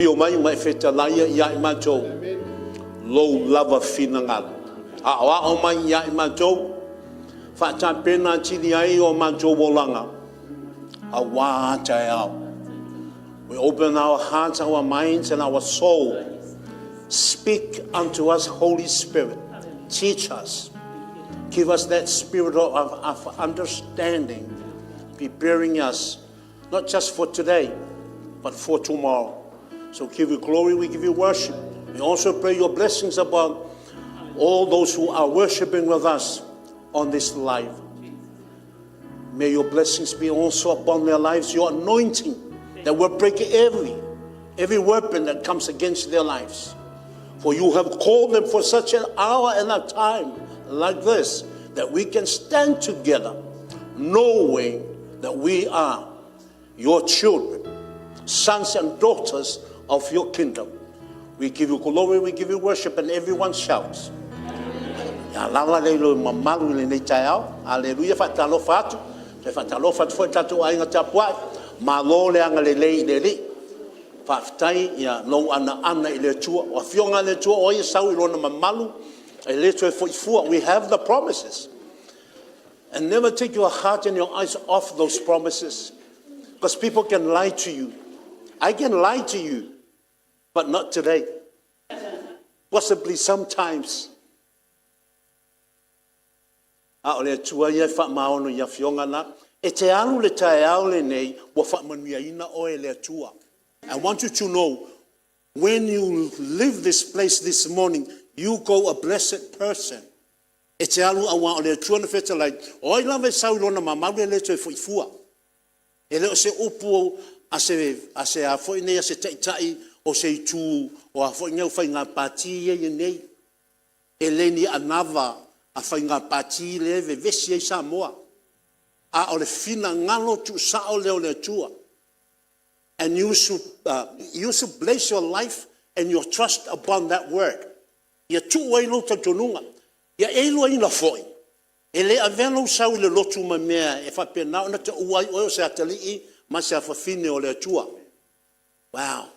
Afio mai ma e fetalaia ia i matou lou lava finagalo. Aoao mai ia i matou, faatapena atili ai o matou olaga aua a taeao. We open our hearts, our minds and our soul. Speak unto us, Holy Spirit. Teach us. Give us that spirit of understanding, preparing us not just for today, but for tomorrow. So give you glory, we give you worship. We also pray your blessings upon all those who are worshiping with us on this live. May your blessings be also upon their lives, your anointing that will break every weapon that comes against their lives. For you have called them for such an hour and a time like this, that we can stand together, knowing that we are your children, sons and daughters of your kingdom. We give you glory, we give you worship, and everyone shouts. Ia lava le lo mamalu i lenei taeao. Aleluia, faatalofa atu. Toe faatalofa atu foi i le tatou aiga tapuai. Malo le agalelei i le Alii. Faafetai ia lou anoano i le Atua. O Afioga a le Atua o ai e sau i lona mamalu e le toe foi fua. We have the promises. And never take your heart and your eyes off those promises, because people can lie to you. I can lie to you, but not today. Possibly sometimes. A o le Atua ia e faamaono i afioga na. E te alu le taeao lenei, ua faamanuiaina oe e le Atua. I want you to know, when you leave this place this morning, you go a blessed person. E te alu aua o le Atua na fetalai, o ai lava e sau i lona mamalu e le toe foi fua. E le o se upu a se a foi nei a se taitai o se itu o a foi nei faiga pati ia e i ai nei. E le ni anava a faiga pati lea e vevesi ai Samoa. A o le finagalo tuusao lea o le Atua. And you should place your life and your trust upon that word. Ia tuu ai lou talitonuga. Ia e iloaina foi, e le avea lou sau i le lotu ma mea e faapena ona taua ai oe o se atalii ma se afafine o le Atua. Wow.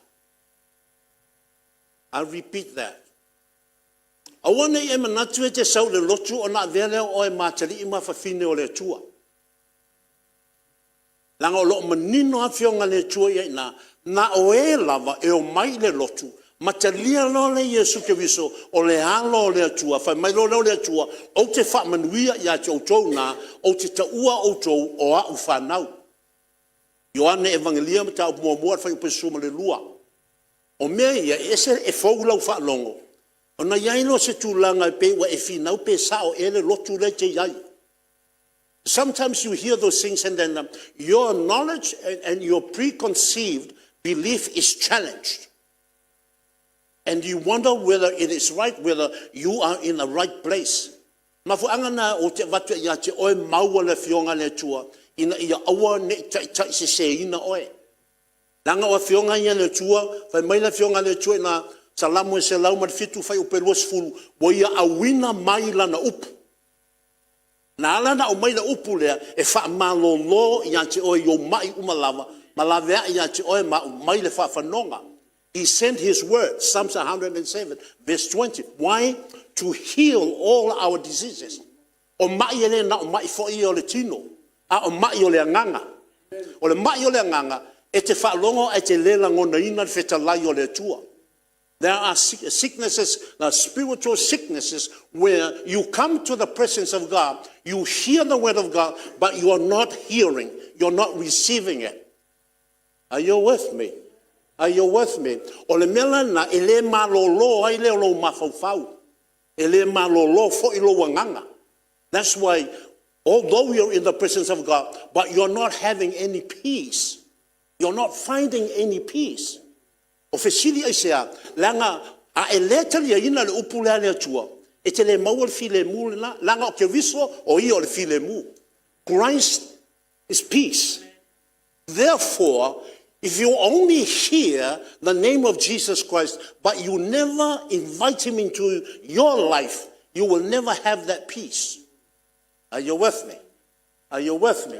I'll repeat that. Aua ne i e manatu e te sau i le lotu ona avea lea o oe ma atalii ma afafine o le Atua. Leaga o lo o manino afioga a le Atua ia i ina, na o e lava e omai i le lotu, ma talia loa le Iesu Keriso o le alo o le Atua, fai mai loa lea o le Atua, ou te faamanuia ia te outou na, ou te taua outou o au fanau. Ioane Evagelia mataupu 1 fuaiupu 12. O mea ia, e ese, e fou i lau faalogo, ona i ai lea o se tulaga e pei ua e finau pe sao ea le lotu lea e te i ai. Sometimes you hear those things and then your knowledge and your preconceived belief is challenged. And you wonder whether it is right, whether you are in the right place. Mafuaaga na ou te avatu ia te oe maua le afioga a le Atua ina ia aua ne i taitai seseina oe. Leaga o afioga ia a le Atua, fai mai le afioga a le Atua i Salamo 107 fuaiupu 20, ua ia auina mai lana upu. Na ala ona aumai le upu lea, e faamalolo ia te oe i ou mai uma lava, ma laveai ia te oe ma aumai le faafanoga. He sent his word, Psalms 107, verse 20. Why? To heal all our diseases. O mai e le na o mai foi ia o le tino, a o mai o le agaga. O le mai o le agaga, e te faalogo ae te le lagonaina le fetalai o le Atua. There are sicknesses, spiritual sicknesses, where you come to the presence of God, you hear the word of God, but you are not hearing, you're not receiving it. Are you with me? Are you with me? O le mea lena e le malolo ai lea o lou mafaufau. E le malolo foi lou agaga. That's why, although you're in the presence of God, but you're not having any peace. You're not finding any peace. O fesili aisea, leaga a e le taliaina le upu lea a le Atua, e te le maua le filemu lena, leaga o Keriso o ia o le filemu. Christ is peace. Therefore, if you only hear the name of Jesus Christ, but you never invite him into your life, you will never have that peace. Are you with me? Are you with me?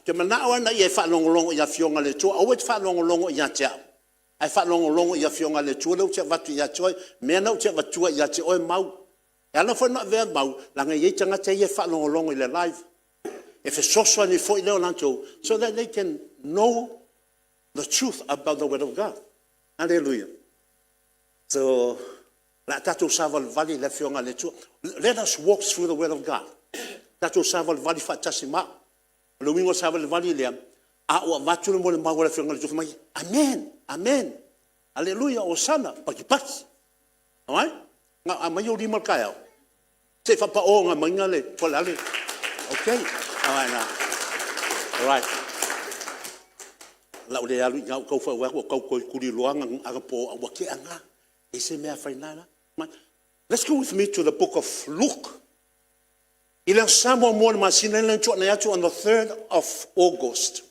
Te manao ana ia e faalogologo i afioga le Atua, aua e te faalogologo ia te au. Ae faalogologo i Afioga a le Atua lea ou te avatu ia te oe, mea na ou te avatua ia te oe Mau. E ala foi ona avea Mau, leaga e i ai tagata ia e faalogologo i le live, e fesoasoani foi lea o latou, so that they can know the truth about the word of God. Aleluia. So, o le a tatou savalivali i le Afioga a le Atua. Let us walk through the word of God. Tatou savalivali faatasi ma au. O le uiga o le savalivali lea, a ou avatu le molimau a le Afioga a le Atua, fai mai, Amene, Amene, Aleluia, Osana, patipati. Alright? Na aumai ou lima i le taeao, se i faapao mai po o le a le… Okay. Alright. O le a ou le alu i ina, ua tau fai atu ua tau toe tuliloa anapo ae ua tea lena. E leai se mea e afaina ai la. Let's go with me to the book of Luke. I le Aso Sa muamua o le masina lea na tuanai atu on the 3rd of August,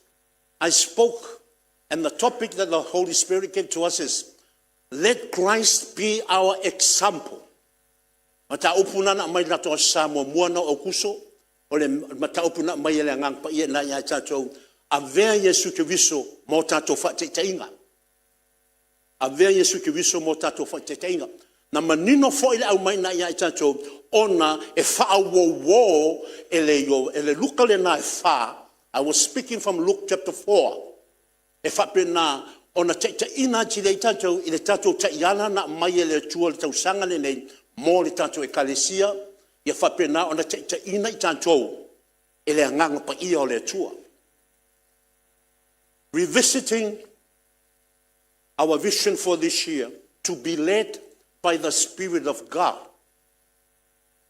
I spoke and the topic that the Holy Spirit gave to us is let Christ be our example. O le mataupu lena na aumai i le latou Aso Sa muamua lena o Aokuso, o le mataupu na aumai e le Agaga Paia i ina ia i tatou, avea Iesu Keriso ma o tatou faataitaiga. Avea Iesu Keriso ma o tatou faataitaiga. Na manino foi le aumai i ina ia i tatou, ona e faauouo e le Luka lena e 4, I was speaking from Luke chapter 4, e faapena ona taitaiina atili ai tatou i le tatou taiala na aumai e le Atua i le tausaga lenei mo le tatou Ekalesia, ia faapena ona taitaiina i tatou e le Agaga Paia o le Atua. Revisiting our vision for this year to be led by the Spirit of God.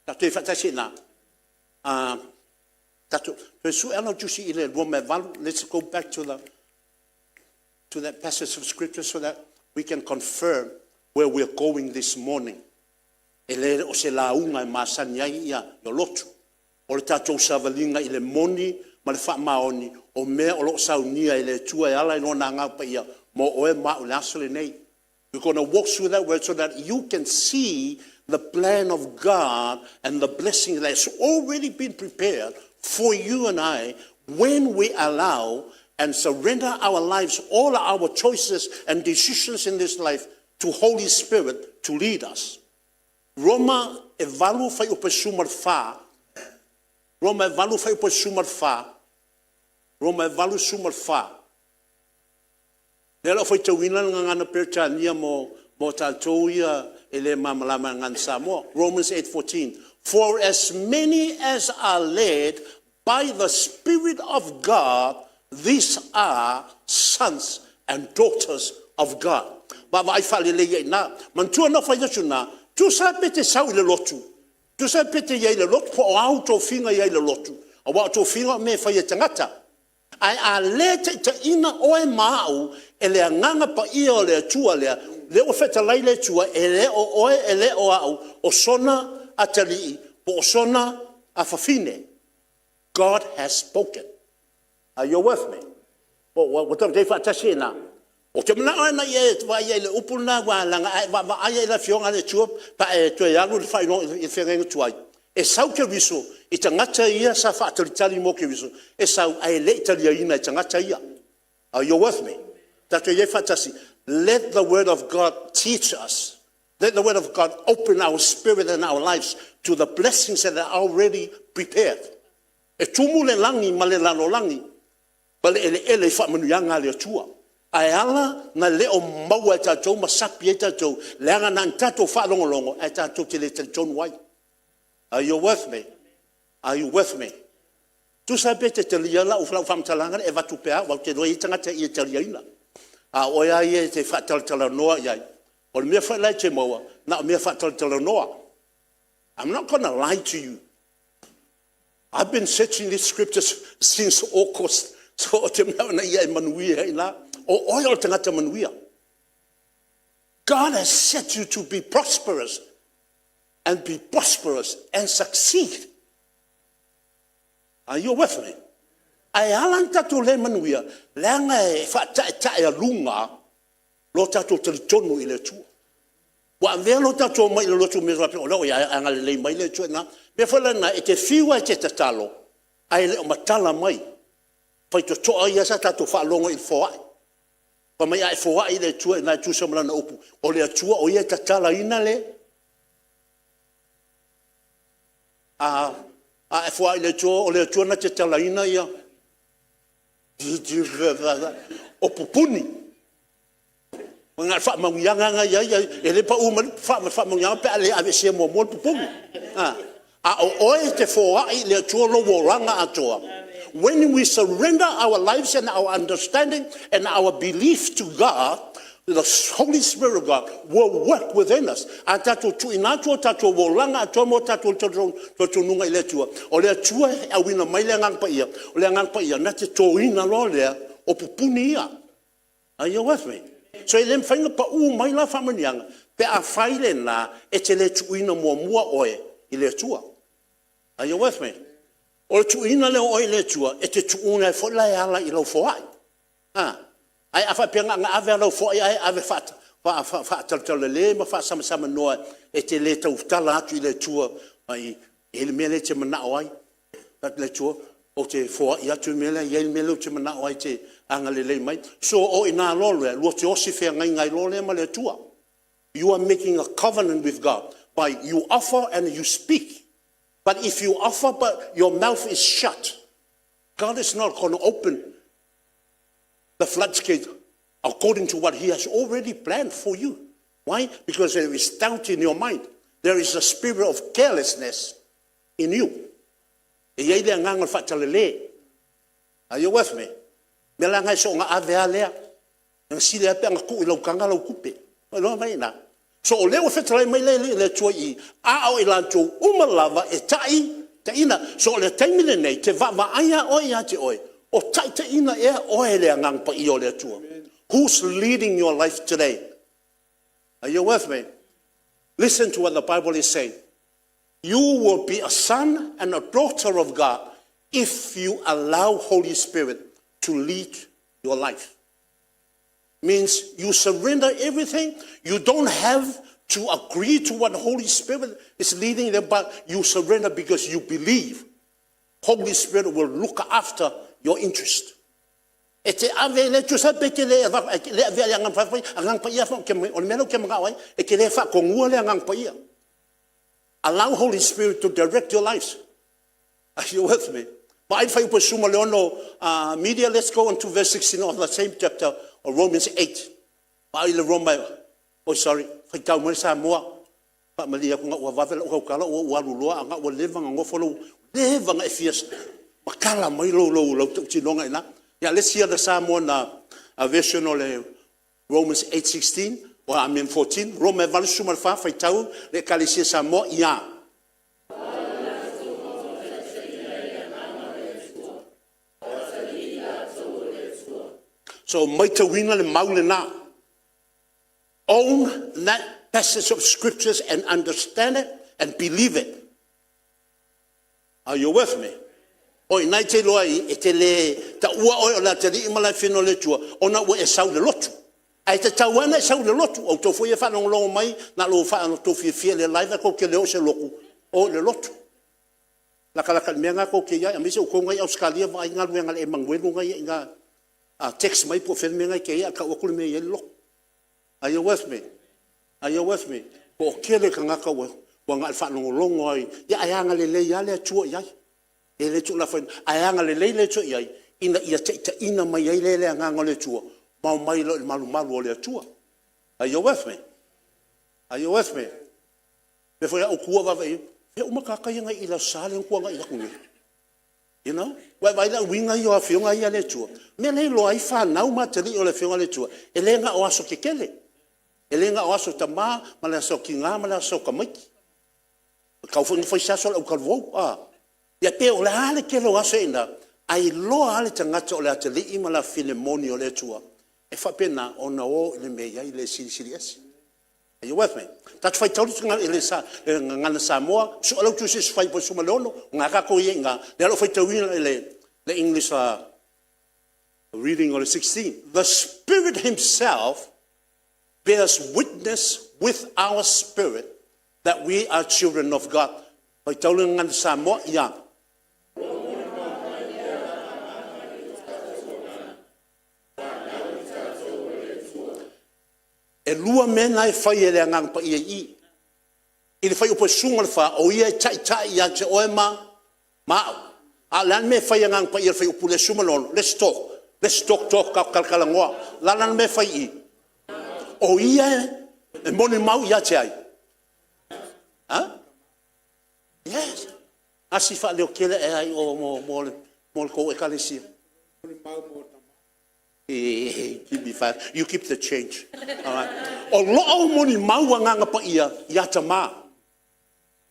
Tatou te faatasi i ina? Toe sue lava lau tusi i le Roma e 8. Let's go back to that passage of scripture so that we can confirm where we are going this morning. E le o se lauga e masani ai lotu. O le tatou savaliga i le moni ma le faamaoni o mea o lo o saunia e le Atua e ala i Lona Agaga Paia mo oe ma au i le aso lenei. We're going to walk through that word so that you can see the plan of God and the blessing that's already been prepared for you and I when we allow and surrender our lives, all our choices and decisions in this life to Holy Spirit to lead us. Roma e 8 fuaiupu e 14, Roma e 8 fuaiupu e 14, Roma e 8, 14. O lea o le a ou faitauina le Gagana Peretania mo tatou ia e le malamalama i le Gagana Samoa. Romans 8:14, For as many as are led by the Spirit of God, these are sons and daughters of God. Vaavaai faalelei ai i ina. Manatua na ou fai atu i ina, tusa pe te sau i le lotu, tusa pe te i ai i le lotu, po o a ou tofiga e i ai i le lotu, aua o tofiga o mea e fai e tagata. Ae a le taitaiina oe ma au e le Agaga Paia o le Atua lea, lea ua fetalai le Atua, e le o oe e le o au o sona atalii po o sona afafine. God has spoken. Are you with me? Ua tatou i ai faatasi i ina? Ou te manao lava ina ia e vaai i le upu lena, aua leaga a e vaavaai lava i le Afioga a le Atua pe a e toe alu i le feagaiga tuai, e sau Keriso i tagata ia sa faatalitali mo Keriso, e sau ae le i taliaina e tagata ia. Are you with me? Tatou i ai faatasi? Let the word of God teach us. Let the word of God open our spirit and our lives to the blessings that are already prepared. E tumu le lagi ma le lalolagi ma le eleele i faamanuiaga a le Atua. Ae ala ona le o maua e tatou ma sapi ai tatou, leaga na ona tatou faalogologo ae tatou te le talitonu ai. Are you with me? Are you with me? Tusa pe e te talia lau faamatalaga lea e avatu pea au, aua ou te iloa e i ai tagata e taliaina. A o oe lava ia e te faatalatalanoa i ai, o le mea foi la e te maua, na o mea faatalatalanoa. I'm not gonna lie to you. I've been searching these scriptures since August, so ou te manao ina ia e manuia i ina. O oe o le tagata manuia. God has set you to be prosperous and be prosperous and succeed. Are you with me? Ae ala ona tatou le manuia, leaga e faataetaealuga lo tatou talitonu i le Atua. Ua avea lo tatou omai i le lotu ma faapea o lea ua agalelei mai le Atua i ina. O le mea foi la lena, e te fiu lava e te tatalo, ae le o matala mai faitotoa ia sa tatou faalogo i ai i le foai. Fai mai a e foai i le Atua i ina e tusa ma Lana upu, o le Atua o Ia e tatalaina le… A e foai i le Atua, o le Atua na te tatalaina o pupuni. Ua na o le faamanuiaga lava na e i ai, e le pau mai le faamanuiaga pe a le aveesea muamua le pupuni. A o oe e te foai i le Atua lou olaga atoa. When we surrender our lives and our understanding and our belief to God, the Holy Spirit of God will work within us. A tatou tuuina atu o tatou olaga atoa ma o tatou talitonuga i le Atua, o le Atua e auina mai le Agaga Paia, o le Agaga Paia na te toina loa lea o pupuni ia. Are you with me? So e le mafai ona pau mai la faamanuiaga pe afai lena e te le tuuina muamua oe i le Atua. Are you with me? O le tuuina lea o oe i le Atua, e te tuua ai foi la e ala i lau foai. Ae a faapea na ona ave lava o lau foai ae ave faatalatalale ma faasamasamanoa e te le tautala atu i le Atua e i ai le mea lea e te manao ai. Fai atu le Atua, ou te foai atu le mea lea, e i ai le mea lea ou te manao ai e te agalelei mai. So o i ina loa lea lua te osi feagaiga ai loa lea ma le Atua. You are making a covenant with God by you offer and you speak. But if you offer but your mouth is shut, God is not going to open the floodgate according to what He has already planned for you. Why? Because there is doubt in your mind. There is a spirit of carelessness in you. E i ai le agaga o le faatalale. Are you with me? O le mea la lena e soona ave lava lea, e sili lava pe ana tuu i lau taga lau tupe. Ua iloa mai i ina? So o lea ua fetalai mai le Atua i i, a o i latou uma lava e taitaiina. So o le taimi lenei, e te vaavaai lava oe ia te oe, o taitaiina ea oe e le Agaga Paia o le Atua? Who's leading your life today? Are you with me? Listen to what the Bible is saying. You will be a son and a daughter of God if you allow Holy Spirit to lead your life. Means you surrender everything. You don't have to agree to what the Holy Spirit is leading them, but you surrender because you believe Holy Spirit will look after your interest. E te ave le tusa pe te le avea i le Agaga Paia, Agaga Paia, o le mea lea ou te manao ai, e te le faatonua le Agaga Paia. Allow Holy Spirit to direct your lives. Are you with me? Vaai le fuaiupu 16 media, let's go on to verse 16 of the same chapter of Romans 8. Vaai le Roma, oh sorry, faitau mai le Samoa. Faamalie atu ina ua vave lau tautala ua ou alu loa ae ua leva ona nofo lou, leva ona e fia matala mai lou tautinoga i ina. Yeah, let's hear the Samoan version o le Romans 8:16, or I mean 14, Roma 8:14, faitau le Ekalesia Samoa, ia. So matauina le mau lena. Own that passage of scriptures and understand it and believe it. Are you with me? O i ina e te iloa ai e te le taua oe o le atalii ma le afafine o le Atua ona ua e sau i le lotu. Ae tatau lava ona e sau i le lotu. O outou foi ia e faalogologo mai na o le tou fiafia i le live ae tou te le o i se lotu, o i le lotu. Latalata i le mea lena tou te i ai, aemaise outou na e i Ausetalia, vaai galuega a le Emanuelu na e i ai i ina. A text mai po o fea le mea lena e te i ai ae tau atu le mea e i ai le lotu. Are you with me? Are you with me? Toatele tagata ua na o le faalogologo lava ae agalelei lava le Atua i ai. E le tuulafoaina, ae agalelei le Atua i ai ina ia taitaiina mai ai lea e le Agaga o le Atua ma omai loa i le malumalu o le Atua. Are you with me? Are you with me? O lea foi o le a ou tu ou vaavaai i ai, o fea uma tagata ia na i i le Aso Sa lea na tuanai atu nei? Ua e vaai i ai i uiga ia o Afioga ia a le Atua? O le mea lea e iloa ai fanau ma atalii o le Afioga a le Atua, e le na o aso tetele, e le na o aso tama ma le aso tina ma le aso tamaiti. E tatau foi ona fai se aso o le autalavou, a? Ia pe o le a le tele o aso e i ai ina, ae iloa lava le tagata o le atalii ma le afafine moni o le Atua, e faapena ona o i le mea e i ai le Silisili Ese. Are you with me? Tatou faitau le Gagana Samoa, Suelautusi o le Fuaiupu 16, o lena tatou te i ai i ina, lea o le a ou faitauina le English reading o le 16. The Spirit Himself bears witness with our spirit that we are children of God. Faitau le Gagana Samoa, ia. E 2 mea na e fai e le Agaga Paia i i. I le fuaiupu 14, o Ia e taitai ia te oe ma au. A o le a le mea e fai e le Agaga Paia i le fuaiupu 16? Let's talk, let's talk talk, tatou talatalanoa. O le a la le mea e fai i i? O Ia e molimau ia te ai? A? Yes. Asi faaleotele a'e a i o mo le tou Ekalesia. Give me five, you keep the change. O lo o molimau Agaga Paia ia Tama.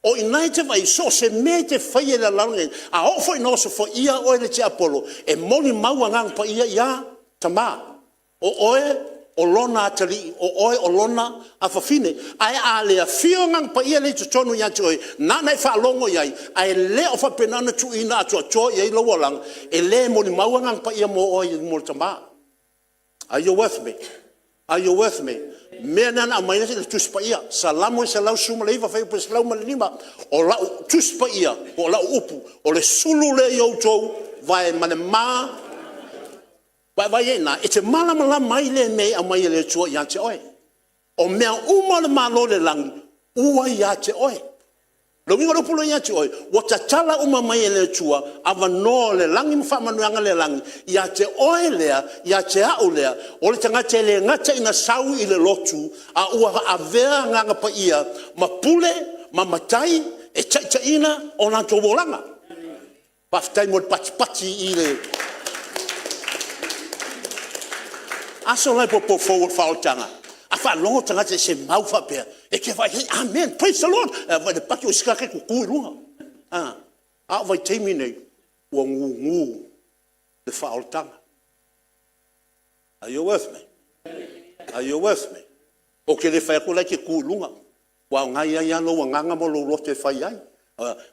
O i ina e te vaai ai, so o se mea e te faia i le lalolagi lenei, a oo foi ina osofaia oe e le tiapolo, e molimau Agaga Paia ia Tama, o oe o Lona atalii, o oe o Lona afafine. Ae a le afio Agaga Paia lea i totonu ia te oe na ona e faalogo i ai ae le o faapena ona tuuina atoatoa i ai lou olaga, e le molimau Agaga Paia mo oe mo le Tama. Are you with me? Are you with me? O le mea lena na aumai ai le Tusi Paia, Salamo 119 fuaiupu 105, “O lau Tusi Paia po o lau upu, o le sulu lea i outou vae ma le ma…” Ua e vaai ai i ina? E te malamalama ai i le mea e aumai e le Atua ia te oe. O mea uma o le Malo o le Lagi ua ia te oe. O le uiga o le upu lea ia te oe, ua tatala uma mai e le Atua avanoa o le lagi ma faamanuiaga o le lagi ia te oe lea, ia te au lea, o le tagata e le gata ina sau i le lotu a ua avea Agaga Paia ma Pule ma Matai e taitaiina o latou olaga. Faafetai mo le patipati i le aso la e popo fou o le faaolataga, a faalogo le tagata i se mau faapea, e te vaai i ai, amen, praise the Lord, ae vaai i le paki o isi tagata e tutu i luga. A o vaitaimi nei ua gugu le faaolataga. Are you with me? Are you with me? Ou te le fai atu la e te tu i luga aua o lena e i ai lava lou agaga ma lou loto e fai ai.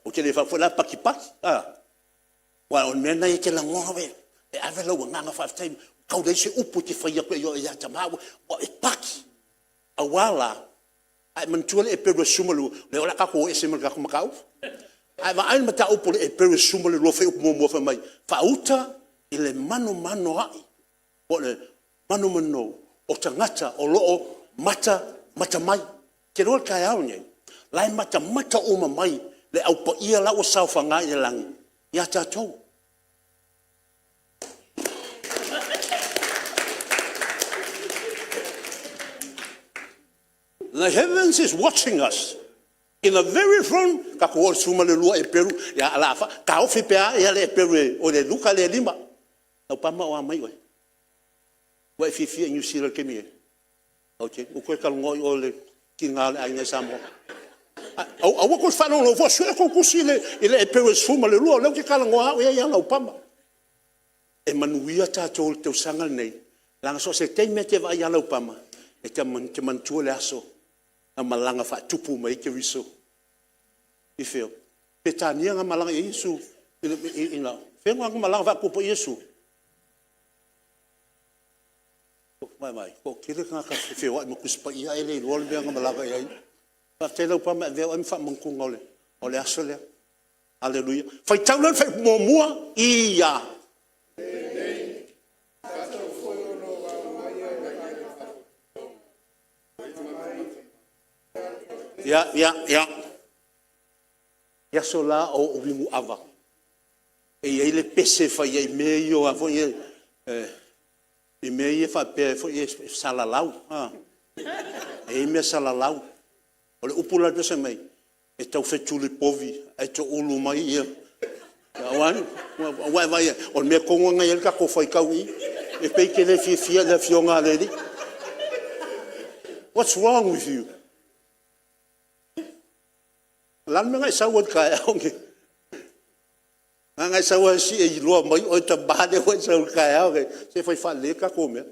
Ou te le fai atu foi la patipati aua o le mea lena e te lagona oe e ave lou agaga faafetai, ua tau leai se upu e te fai atu ai ia Tama ua e paki. Aua la, a e manatua le Eperu 12, lea o le a tatou o ese ma le tatou mataupu. A e vaai i le mataupu o le Eperu 12 fuaiupu 1 fai mai, faauta i le manomanoai po o le manomano o tagata o lo o matamata mai. Ou te iloa o le taeao lenei, o la e matamata uma mai le Au Paia la ua saofaga i le lagi ia tatou. The heavens is watching us in the very throne. Tatou o i le 12 Eperu, ia o le a taofi pea le Eperu o le Luka lea e 5. Laupama o a mai oe? Ua e fiafia i Niu Sila i le taimi nei? Ok, ua toe talanoa i o i le tiga o le aiga i Samoa. Aua tou te faalogologo fua, sue tou tusi i le Eperu e 12, o lea ou te talanoa au ia Laupama. E manuia tatou i le tausaga lenei, leaga so o se taimi lava e te vaai ia Laupama, e te manatua le aso na malaga faatupu mai ai Keriso i fea? O Petania na malaga i ai Iesu i fea na malaga faatupu ai Iesu? Vaai, toatele tagata e feoai ma Tusi Paia ae le iloa le mea na malaga ai. Faafetai Laupama e avea oe ma faamanatuga o le aso lea. Aleluia. Faitau la le fuaiupu 1 i a? Ia, ia, ia. I aso la a o ou inu ava, e i ai le pese e fai ai i mea ia o a foi nei, i mea ia faapea foi nei e salalau. E i ai mea salalau. O le upu la i le pese fai mai, e taufetulipovi ae toulu mai ua e vaai i ai? O le mea tonu lava lena e i ai le tatou faitau i i, e pei e te le fiafia i le Afioga a le Alii. What's wrong with you? O le a le mea na e sau ai i le taeao lenei? Na ona e sau lava se i e iloa mai oe tama lea ua e sau i le taeao lenei. Se fai faalelei le tatou mea.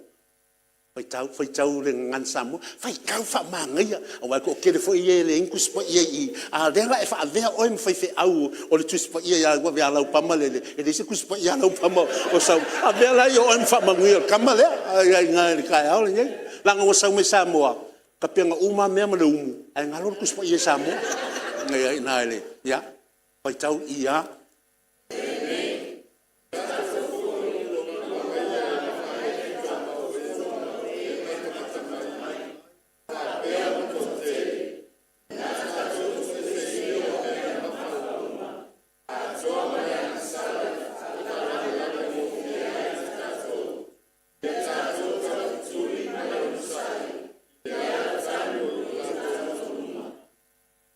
Faitau, faitau i le Gagana Samoa, faitau faamanaia aua e toatele foi e e leai ni Tusi Paia i i, a o lea o le a avea oe ma faifeau o le Tusi Paia ia Laupama e leai se Tusi Paia a Laupama o sau. Avea laia o oe ma faamanuia o le tama lea i le taeao lenei, leaga ua sau mai Samoa, tapena uma lava mea ma le umu ae galo le Tusi Paia Samoa i ina i le… Ia, faitau i a.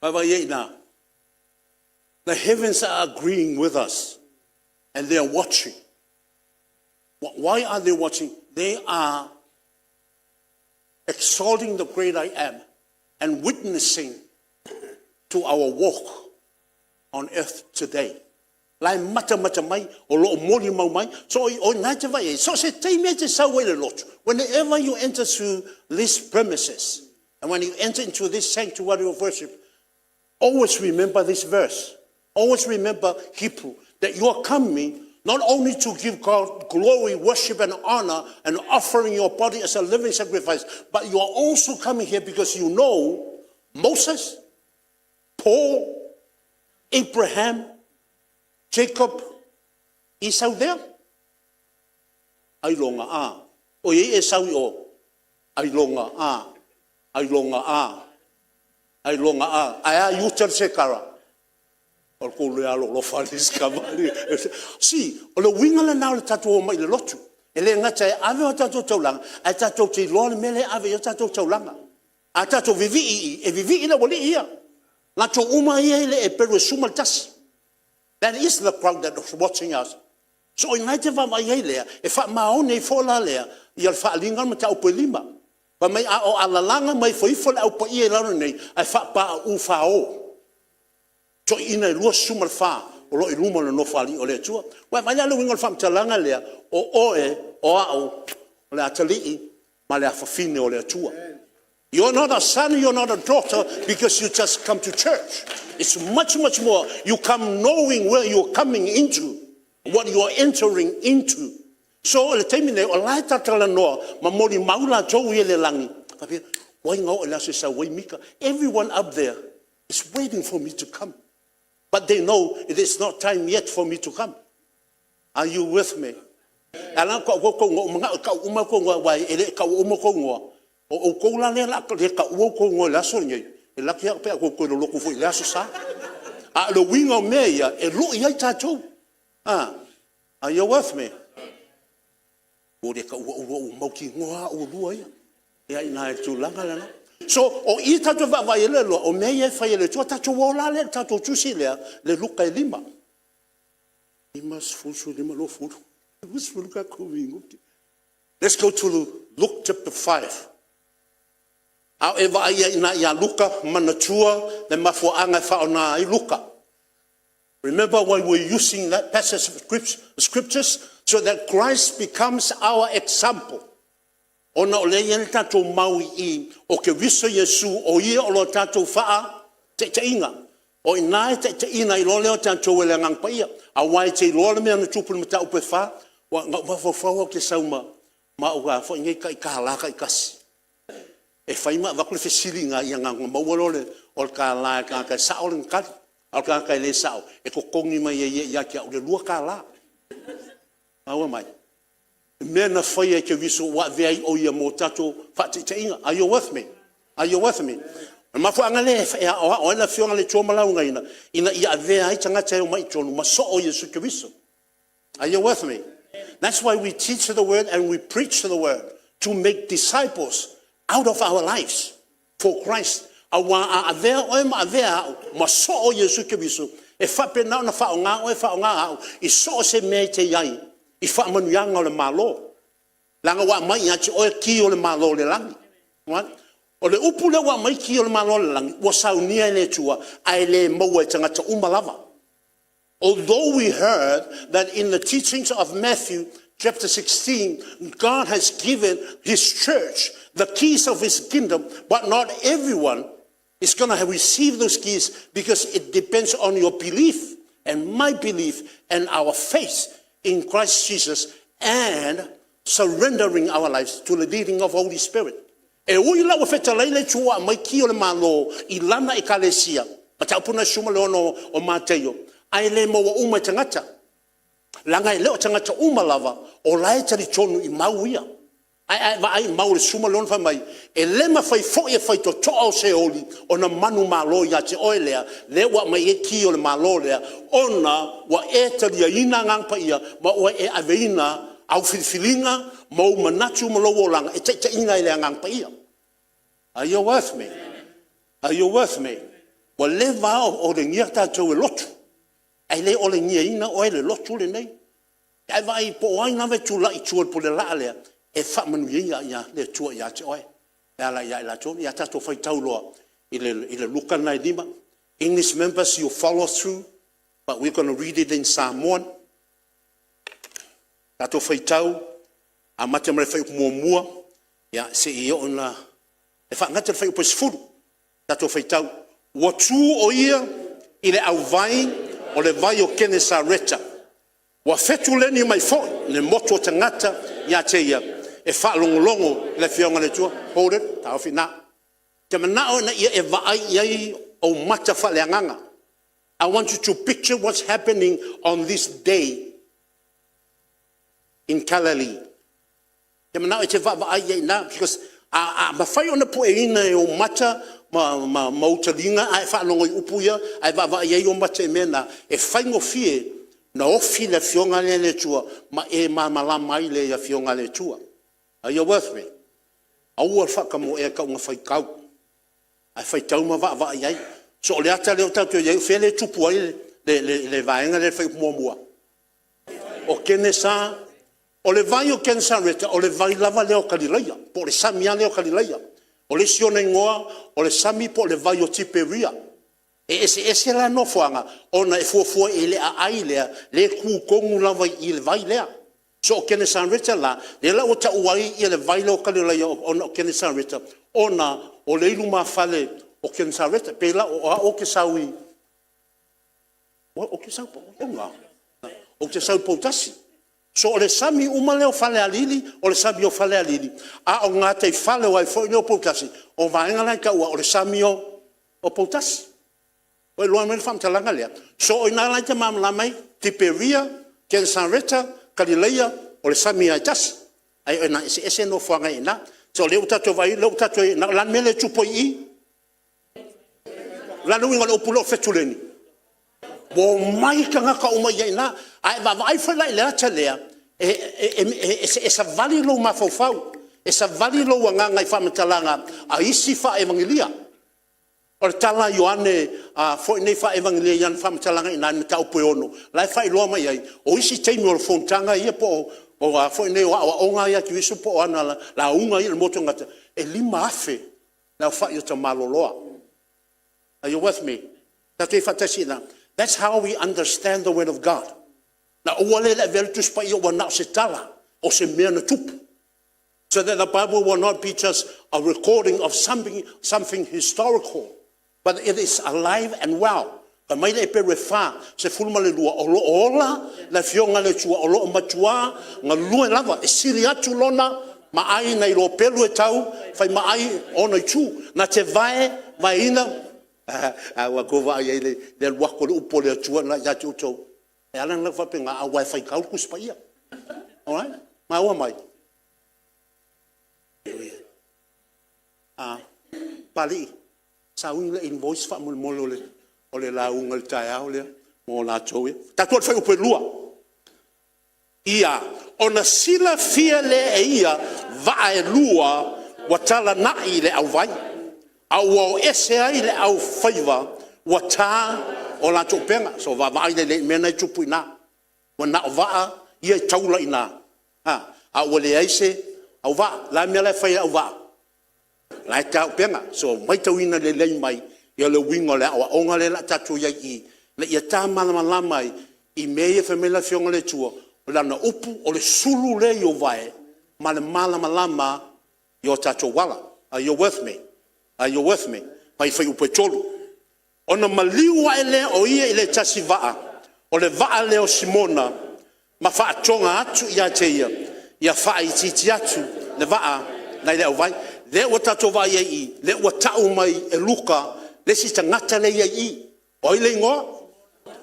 Vaavaai i ai i ina. The heavens are agreeing with us and they are watching. Why are they watching? They are exalting the great I am and witnessing to our walk on earth today. La e matamata mai, o lo o molimau mai. So o i ina e te vaai ai, so o se taimi lava e te sau ai i le lotu, whenever you enter to this premises, and when you enter into this sanctuary of worship, always remember this verse. Always remember Hebrew, that you are coming not only to give God glory, worship and honor and offering your body as a living sacrifice, but you are also coming here because you know Moses, Paul, Abraham, Jacob, Esau there? Ailoga a. O i ai Esau i o? Ailoga a. Ailoga a. Ailoga a. Ae a Iuta le sekara? O le tou le alolofa i si tamalii. See, o le uiga lena o le tatou omai i le lotu. E le gata e ave a tatou taulaga, ae tatou te iloa le mea lea e ave i ai a tatou taulaga. A tatou vivii i i, e vivii le aualii ia, latou uma ia e i le Eperu 11. That is the crowd that is watching us. So o i ina e te vaavaai ai lea, e faamaoni ai foi la lea ia le faaaliga o le mataupu e 5. Fai mai a o alalaga ma ifoifo le Au Paia i lalo nei ae faapaauu fao toeaiina e 24 o lo o i luma o le Nofoalii o le Atua. Ua e vaai la i le uiga o le faamatalaga lea? O oe, o au, o le atalii ma le afafine o le Atua. You are not a son, you are not a daughter because you just come to church. It's much, much more. You come knowing where you are coming into, what you are entering into. So o le taimi lenei, o la e talatalanoa ma molimau latou ia i le lagi, faapea, ua ai na oo i le aso e sau ai Mika. Everyone up there is waiting for me to come. But they know it is not time yet for me to come. Are you with me? E ala ona ou taua tou igoa, ua ou manao e tau uma outou igoa aua e le i taua uma outou igoa. O outou la lea o le a le taua outou igoa i le aso lenei, e laki au pe a outou toe lolotu foi i lea Aso Sa. A o le uiga o mea ia, e lui ai tatou. Are you with me? Ua le taua oulua ua mautinoa lava oulua ia. Ia i ina i le tulaga lena. So, o i tatou te vaavaai ai le iloa o mea ia e fai e le Atua. Tatou o la lea i le tatou tusi lea le Luka e 5. 5, 10, 15, 20, 20 tatou minute. Let's go to Luke chapter 5. A o e vaai ai i ina ia Luka, manatua le mafuaaga e faaaoga ai Luka. Remember why we are using that passage of scriptures? So that Christ becomes our example. Ona o lea e i ai le tatou mau i i, o Keriso Iesu o Ia o lo tatou faataitaiga. O i ina e taitaiina ai loa lea o tatou e le Agaga Paia. Aua e te iloa le mea na tupu i le mataupu e 4? Na ou mafaufau lava ou te sau ma au a foi nei tai $1 taitasi e fai ma avatu le fesili i ina ona maua lea o le $1 e le tagata e sao lana tali, a o le tagata e le sao, e totogi mai e ia ia te au le $2. Maua mai? O mea na faia e Keriso ua avea ai o Ia mo tatou faataitaiga. Are you with me? Are you with me? O le mafuaaga lea e aoao ai le Afioga i le Atua ma laugaina ina ia avea ai tagata e omai i totonu ma soo Iesu Keriso. Are you with me? That's why we teach the word and we preach the word to make disciples out of our lives for Christ. Aua a avea oe ma avea au ma soo Iesu Keriso, e faapena ona faaaoga oe faaaoga au i so o se mea e te i ai i faamanuiaga o le Malo. Leaga ua aumai ia te oe ki o le Malo o le Lagi. O le upu lea ua aumai ki o le Malo o le Lagi, ua saunia e le Atua ae le maua e tagata uma lava. Although we heard that in the teachings of Matthew chapter 16, God has given his church the keys of his kingdom, but not everyone is going to receive those keys because it depends on your belief and my belief and our faith in Christ Jesus and surrendering our lives to the leading of Holy Spirit. E ui la ua fetalai le Atua ua aumai ki o le Malo i lana Ekalesia, mataupu lena e 16 o Mataio, ae le maua uma e tagata. Leaga e le o tagata uma lava o la e talitonu i mau ia. Ae a e vaai i mau o le 16 fai mai, e le mafai foi e faitotoa o Seoli ona manumalo ia te oe lea ua aumai ai ki o le Malo lea, ona ua e taliaina Agaga Paia ma ua e aveina au filifiliga ma ou manatu ma lou olaga e taitaiina e le Agaga Paia. Are you with me? Are you with me? Ua leva lava o olegia tatou e lotu, ae le olegiaina oe e le lotu lenei. A e vaai po o ai lava e tulai i tua o le pulelaa lea, e faamanuia le Atua ia te oe e ala ia i latou. Ia tatou faitau loa i le Luka lena e 5. English members, you follow through, but we going to read it in Samoan. Tatou faitau amata mai le fuaiupu 1 seia oo ina… E faagata i le fuaiupu 10. Tatou faitau. Ua tu o Ia i le auvai o le vai o Kenesareta, ua fetuleni mai foi le motu o tagata ia te ia e faalogologo i le afioga a le Atua. Hold it, taofi i ina. Ou te manao ina ia e vaai i ai ou mata faaleagaga. I want you to picture what's happening on this day in Galilee. Ou te manao e te vaavaai i ai i ina, because a mafai ona pueina e ou mata ma ou taliga a e faalogo i upu ia ae vaavaai i ai ou mata i mea na, e faigofie ona ofi le Afioga lea a le Atua ma e malamalama ai i le Afioga a le Atua. Are you with me? Aua le faatamoea i tauga faitau, ae faitau ma vaavaai i ai. So o le ata lea tatou te i ai o fea lea e tupu ai le vaega lea i le fuaiupu 1? O Kenesa. O le vai o Kenesareta o le vai lava lea o Kalilaia, po o le sami lava lea o Kalilaia. O le isi ona igoa o le sami po o le vai o Tiperia. E eseese la nofoaga ona e fuafua i le aai lea e tu tonu lava i i le vai lea. So o Kenesareta la, lea la ua tau ai le vai lea o Kalilaia ona o Kenesareta ona o le ilumafale o Kenesareta. E pei la o au ou te sau i Poutasi. So o le sami uma lea o Falealili o le sami o Falealili, a o le gataifale foi lea o Poutasi, o vaega la e tau o le sami o Poutasi. Ua iloa mai le faamatalaga lea? So o i ina la e te malamalama ai, Tiperia, Kenesareta, Kalilaia, o le sami lava e tasi, ae na eseese nofoaga e i ina. So o lea ua tatou vaai, o lea ua tatou i ai i ina. O le a le mea lea e tupu ai i i? O le a le uiga o le upu lea o le fetuleni? Ua omai tagata uma i ina. A e vaavaai foi la i le ata lea, e savali lou mafaufau, e savali lou agaga i faamatalaga a isi faa-evanelia. O le tala a Ioane foi nei faa-evanelia i ana faamatalaga i ina i le mataupu e 6, la e faailoa mai ai, o isi taimi o le fonotaga ia po o a foi nei o aoaoga ia a Keriso po o ana lauga ia i le motu o tagata, e 5,000 le aofai o tamaloloa. Are you with me? Tatou te i ai faatasi i ina? That's how we understand the word of God. Na aua lea le avea le Tusi Paia ua na o se tala o se mea na tupu. So that the Bible will not be just a recording of something historical, but it is alive and well. Fai mai le Eperu e 4:12, o lo o ola le Afioga a le Atua, o lo o matua galue lava, e sili atu lona maai nai lo pelu e tau faimaai ona itu, na te vae, vaeina. A ua outou vaai i ai i le alu atu o le upu a le Atua lena ia te outou? E ala ona faapena aua e faitau le Tusi Paia. Alright? Maua mai? Papalii, sauni le invoice faamolemole o le lauga i le taeao lea mo latou ia. Tatou o i le fuaiupu 2. Ia, ona silafia lea e ia vaa e lua ua talanai i le auvai, a ua o ese ai le aufaiva ua ta o latou upega. So vaavaai lelei i le mea lena e tupu i ina, ua na o vaa ia e taula i ina, a ua leai se auvaa. O le a le mea la e fai e le auvaa? O la e ta upega. So matauina lelei mai le uiga o le aoaoga lea o le a tatou i ai i i, ina ia ta malamalama ai i mea ia e fai mai ai le Afioga a le Atua, o Lana upu o le sulu lea i ou vae ma le malamalama i o tatou ala. Are you with me? Are you with me? Fai mai le fuaiupu 3. Ona maliu ae lea o ia i le tasi vaa, o le vaa lea o Simona, ma faatoga atu ia te ia, ia faaitiitia atu le vaa nai le auvai. Lea ua tatou vaai ai i i, lea ua tau mai e Luka le isi tagata lea e i ai i i. O ai le igoa?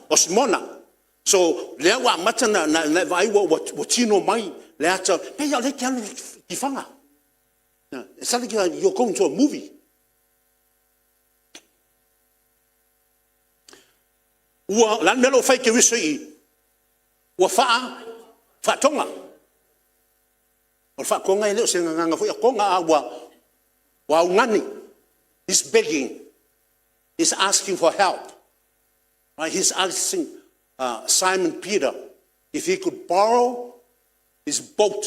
O Simona. So lea ua amata ona e vaai ua tino mai le ata, pei lava o lea e te alu i le tifaga. It's like you are going to a movie. O le a le mea la ua fai e Keriso i i? Ua faatoga. O le faatoga e le o se gagana foi a toga, a ua augani. He's begging. He's asking for help. Right? He's asking Simon Peter if he could borrow his boat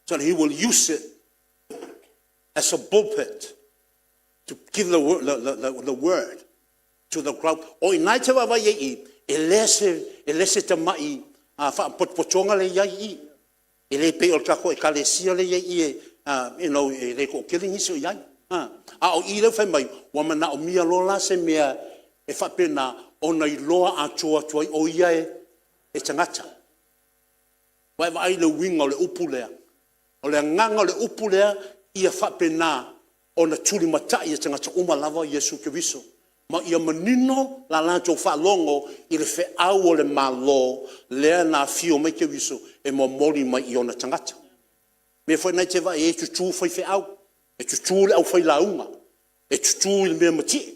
so that he will use it as a pulpit to give the word to the crowd. O i ina e te vaavaai ai i i, e leai se tamai faapotopotoga lea e i ai i i. E le pei o le tatou ekalesia lea e i ai i i, e le toatele nisi o i ai. A o i lea fai mai ua manaomia loa la se mea e faapena ona iloa atoa atu ai o ia e tagata. Ua e vaai i le uiga o le upu lea? O le agaga o le upu lea, ia faapena ona tulimatai e tagata uma lava Iesu Keriso ma ia manino la latou faalogo i le feau o le Malo lea na afio mai Keriso e momoli mai i ona tagata. O le mea foi lena e te vaai ai e tutu faifeau, e tutu le aufailauga, e tutu i le mea matie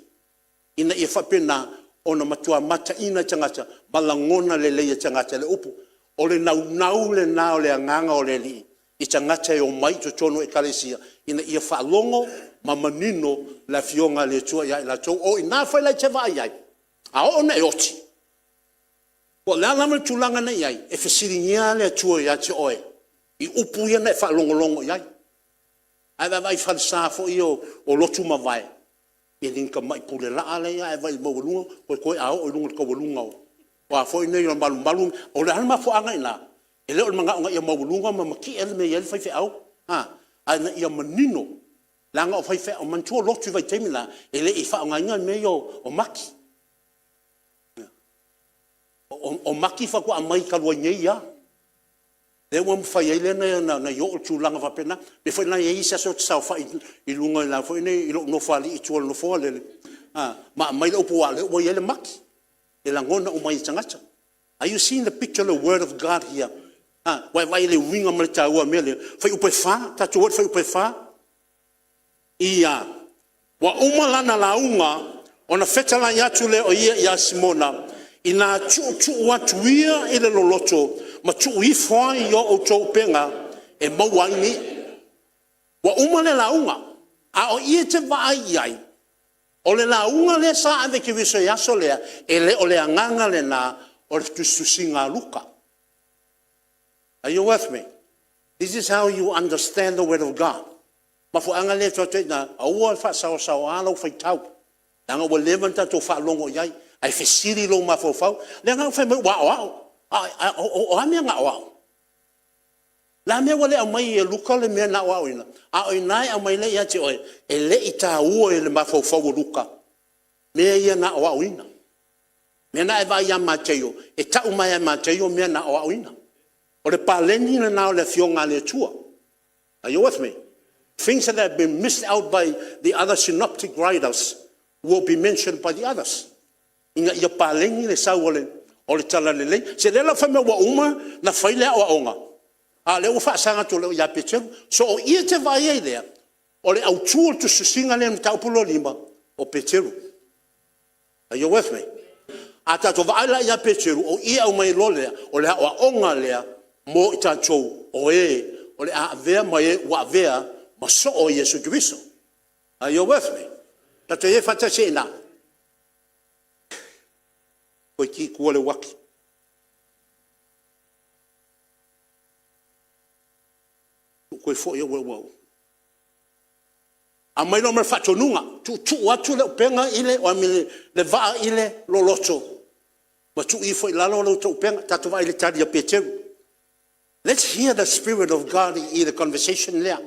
ina ia faapena ona matua mataina e tagata ma lagona lelei e tagata le upu. O le naunau lena o le agaga o le Alii i tagata e omai i totonu o Ekalesia ina ia faalogo ma manino le Afioga a le Atua ia i latou. O i ina foi la e te vaai ai, a oo ina e oti, po o le a lava le tulaga na e i ai, e fesiligia lava le Atua ia te oe i upu ia na e faalogologo i ai. A e vaavaai i falesa foi ia o lotu mavae, e le ni tamai pulelaa la e i ai, a e vaai i le maualuga, toetoe a oo i luga o le taualuga o a foi nei o malumalu. O le a le mafuaaga i ina? E le o le manao ina ia maualuga ma matie le mea e i ai le faifeau, a ina ia manino, leaga o faifeau. Manatua o lotu i le vaitaimi lela e le i faaaogaina mea ia o maki. O maki faatoa aumai talu ai nei lava, lea ua mafai ai ona oo i tulaga faapena. O le mea foi lena e i ai isi aso ou te saofai i luga i la foi nei i lou nofoalii i tua o le nofoa lele, ma aumai le upu aua o lea ua i ai le maki e lagona uma ai e tagata. Are you seeing the picture of the word of God here? Ua e vaai i le uiga ma le taua o le mea lea? Fuaiupu 4, tatou o i le fuaiupu 4. Ua uma lana lauga ona fetalai atu lea o ia ia Simona, ina tuutuu atu ia i le loloto ma tuu ifo ai a outou upega e maua ai ni i'a. Ua uma le lauga, a o i e te vaai i ai, o le lauga lea sa ave e Keriso i le aso lea, e le o le agaga lena o le tusitusiga a Luka. Are you with me? This is how you understand the word of God. O le mafuaaga lea ou te fai atu ai, aua le faasaosaoa lau faitau, leaga ua leva ona tatou faalogo i ai, ae fesili lou mafaufau, leaga na fai mai ua aoao. A o a mea na aoao? O le a le mea ua le aumai ai e Luka le mea na aoaoina, a o i ina e aumai ai ia te oe, e le i taua i le mafaufau o Luka mea ia na aoaoina. O lea na e vaai ia Mataio, e tau mai lava e Mataio mea na aoaoina. O le paleni lena o le Afioga a le Atua. Are you with me? Things that have been missed out by the other synoptic writers will be mentioned by the others. Ina ia paleni le sau o le talalelei. Se lea la ua fai mai ua uma ona fai le aoaoga, a o lea ua faasaga atu loa ia Peteru. So o i e te vaai ai lea, o le autu o le tusitusiga lea i le mataupu lona 5, o Peteru. Are you with me? A tatou vaai la ia Peteru, o i e aumai ai loa lea, o le aoaoga lea mo i tatou o e o le a avea ma e ua avea ma soo o Iesu Keriso. Are you with me? Tatou i ai faatasi ai i ina? Toe ki i tua le uati. Ua toe foi ua… Aumai loa ma le faatonuga, tuutuu atu le upega i le vaa i le loloto ma tuu ifo i lalo la outou upega. Tatou vaai i le tali a Peteru. Let's hear the spirit of God i le conversation lea.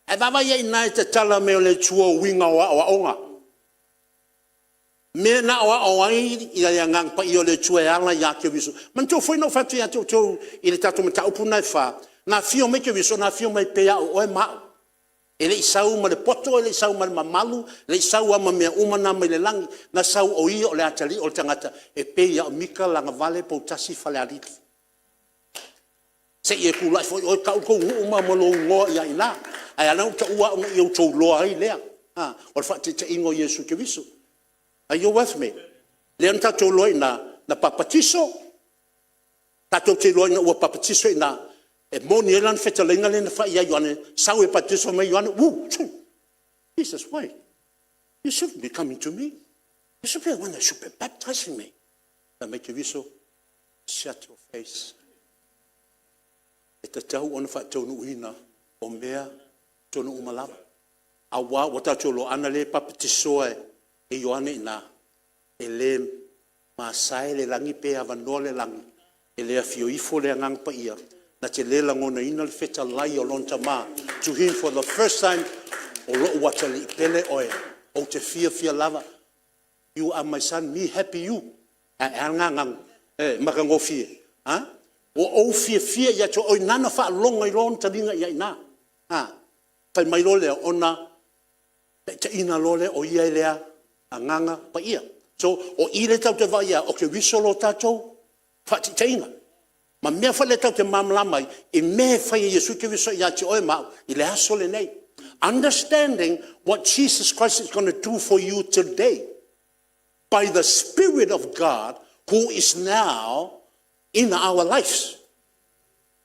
A e vaavaai i ai i ina i le tatala mai o le Atua o uiga o aoaoga, mea na aoao ai le Agaga Paia o le Atua e ala ia Keriso. Manatua foi na ou fai atu ia te outou i le tatou mataupu lena e 4, na afio mai Keriso na afio mai pei lava o oe ma au. E le i sau ma le poto e le i sau ma le mamalu, e le i sau lava ma mea uma na mai le lagi, na sau o Ia o le atalii o le tagata e pei lava o Mika, Lagavale, Poutasi, Falealili. Se i e tulai foi oe tau le tou nuu ma lou igoa i ai i ina. Ae ala ona ou taua au ina ia outou iloa ai lea, o le faataitaiga o Iesu Keriso. Are you with me? Lea na tatou iloa ai i ina, na papatiso, tatou te iloa ina ua papatiso i ina, e moni ai la le fetalaiga lea na fai ia Ioane, sau e patatiso mai Ioane, Jesus, why? You shouldn't be coming to me. You should be the one that should be baptizing me. Fai mai Keriso, shut your face. E tatau ona faataunuuina o mea tonu uma lava. Aua ua tatou iloa, ana le papatisoa e Ioane i ina, e le masae le lagi pe avanoa le lagi, e le afio ifo le Agaga Paia, na te le lagonaina le fetalai o lona Tama, to him for the first time, o lou atalii pele oe, ou te fiafia lava, you are my son, me happy you. Ae a le gagana e matagofie. A? Ua ou fiafia ia te oe, o i ina na faalogo ai loa ona taliga i ai i ina. Fai mai loa lea, ona taitaiina loa lea o ia i le Agaga Paia. So, o i lea tatou te vaai i ai, o Keriso lo tatou faataitaiga ma mea foi lea tatou te malamalama ai i mea e fai e Iesu Keriso ia te oe ma au i le aso lenei. Understanding what Jesus Christ is going to do for you today by the Spirit of God who is now in our lives.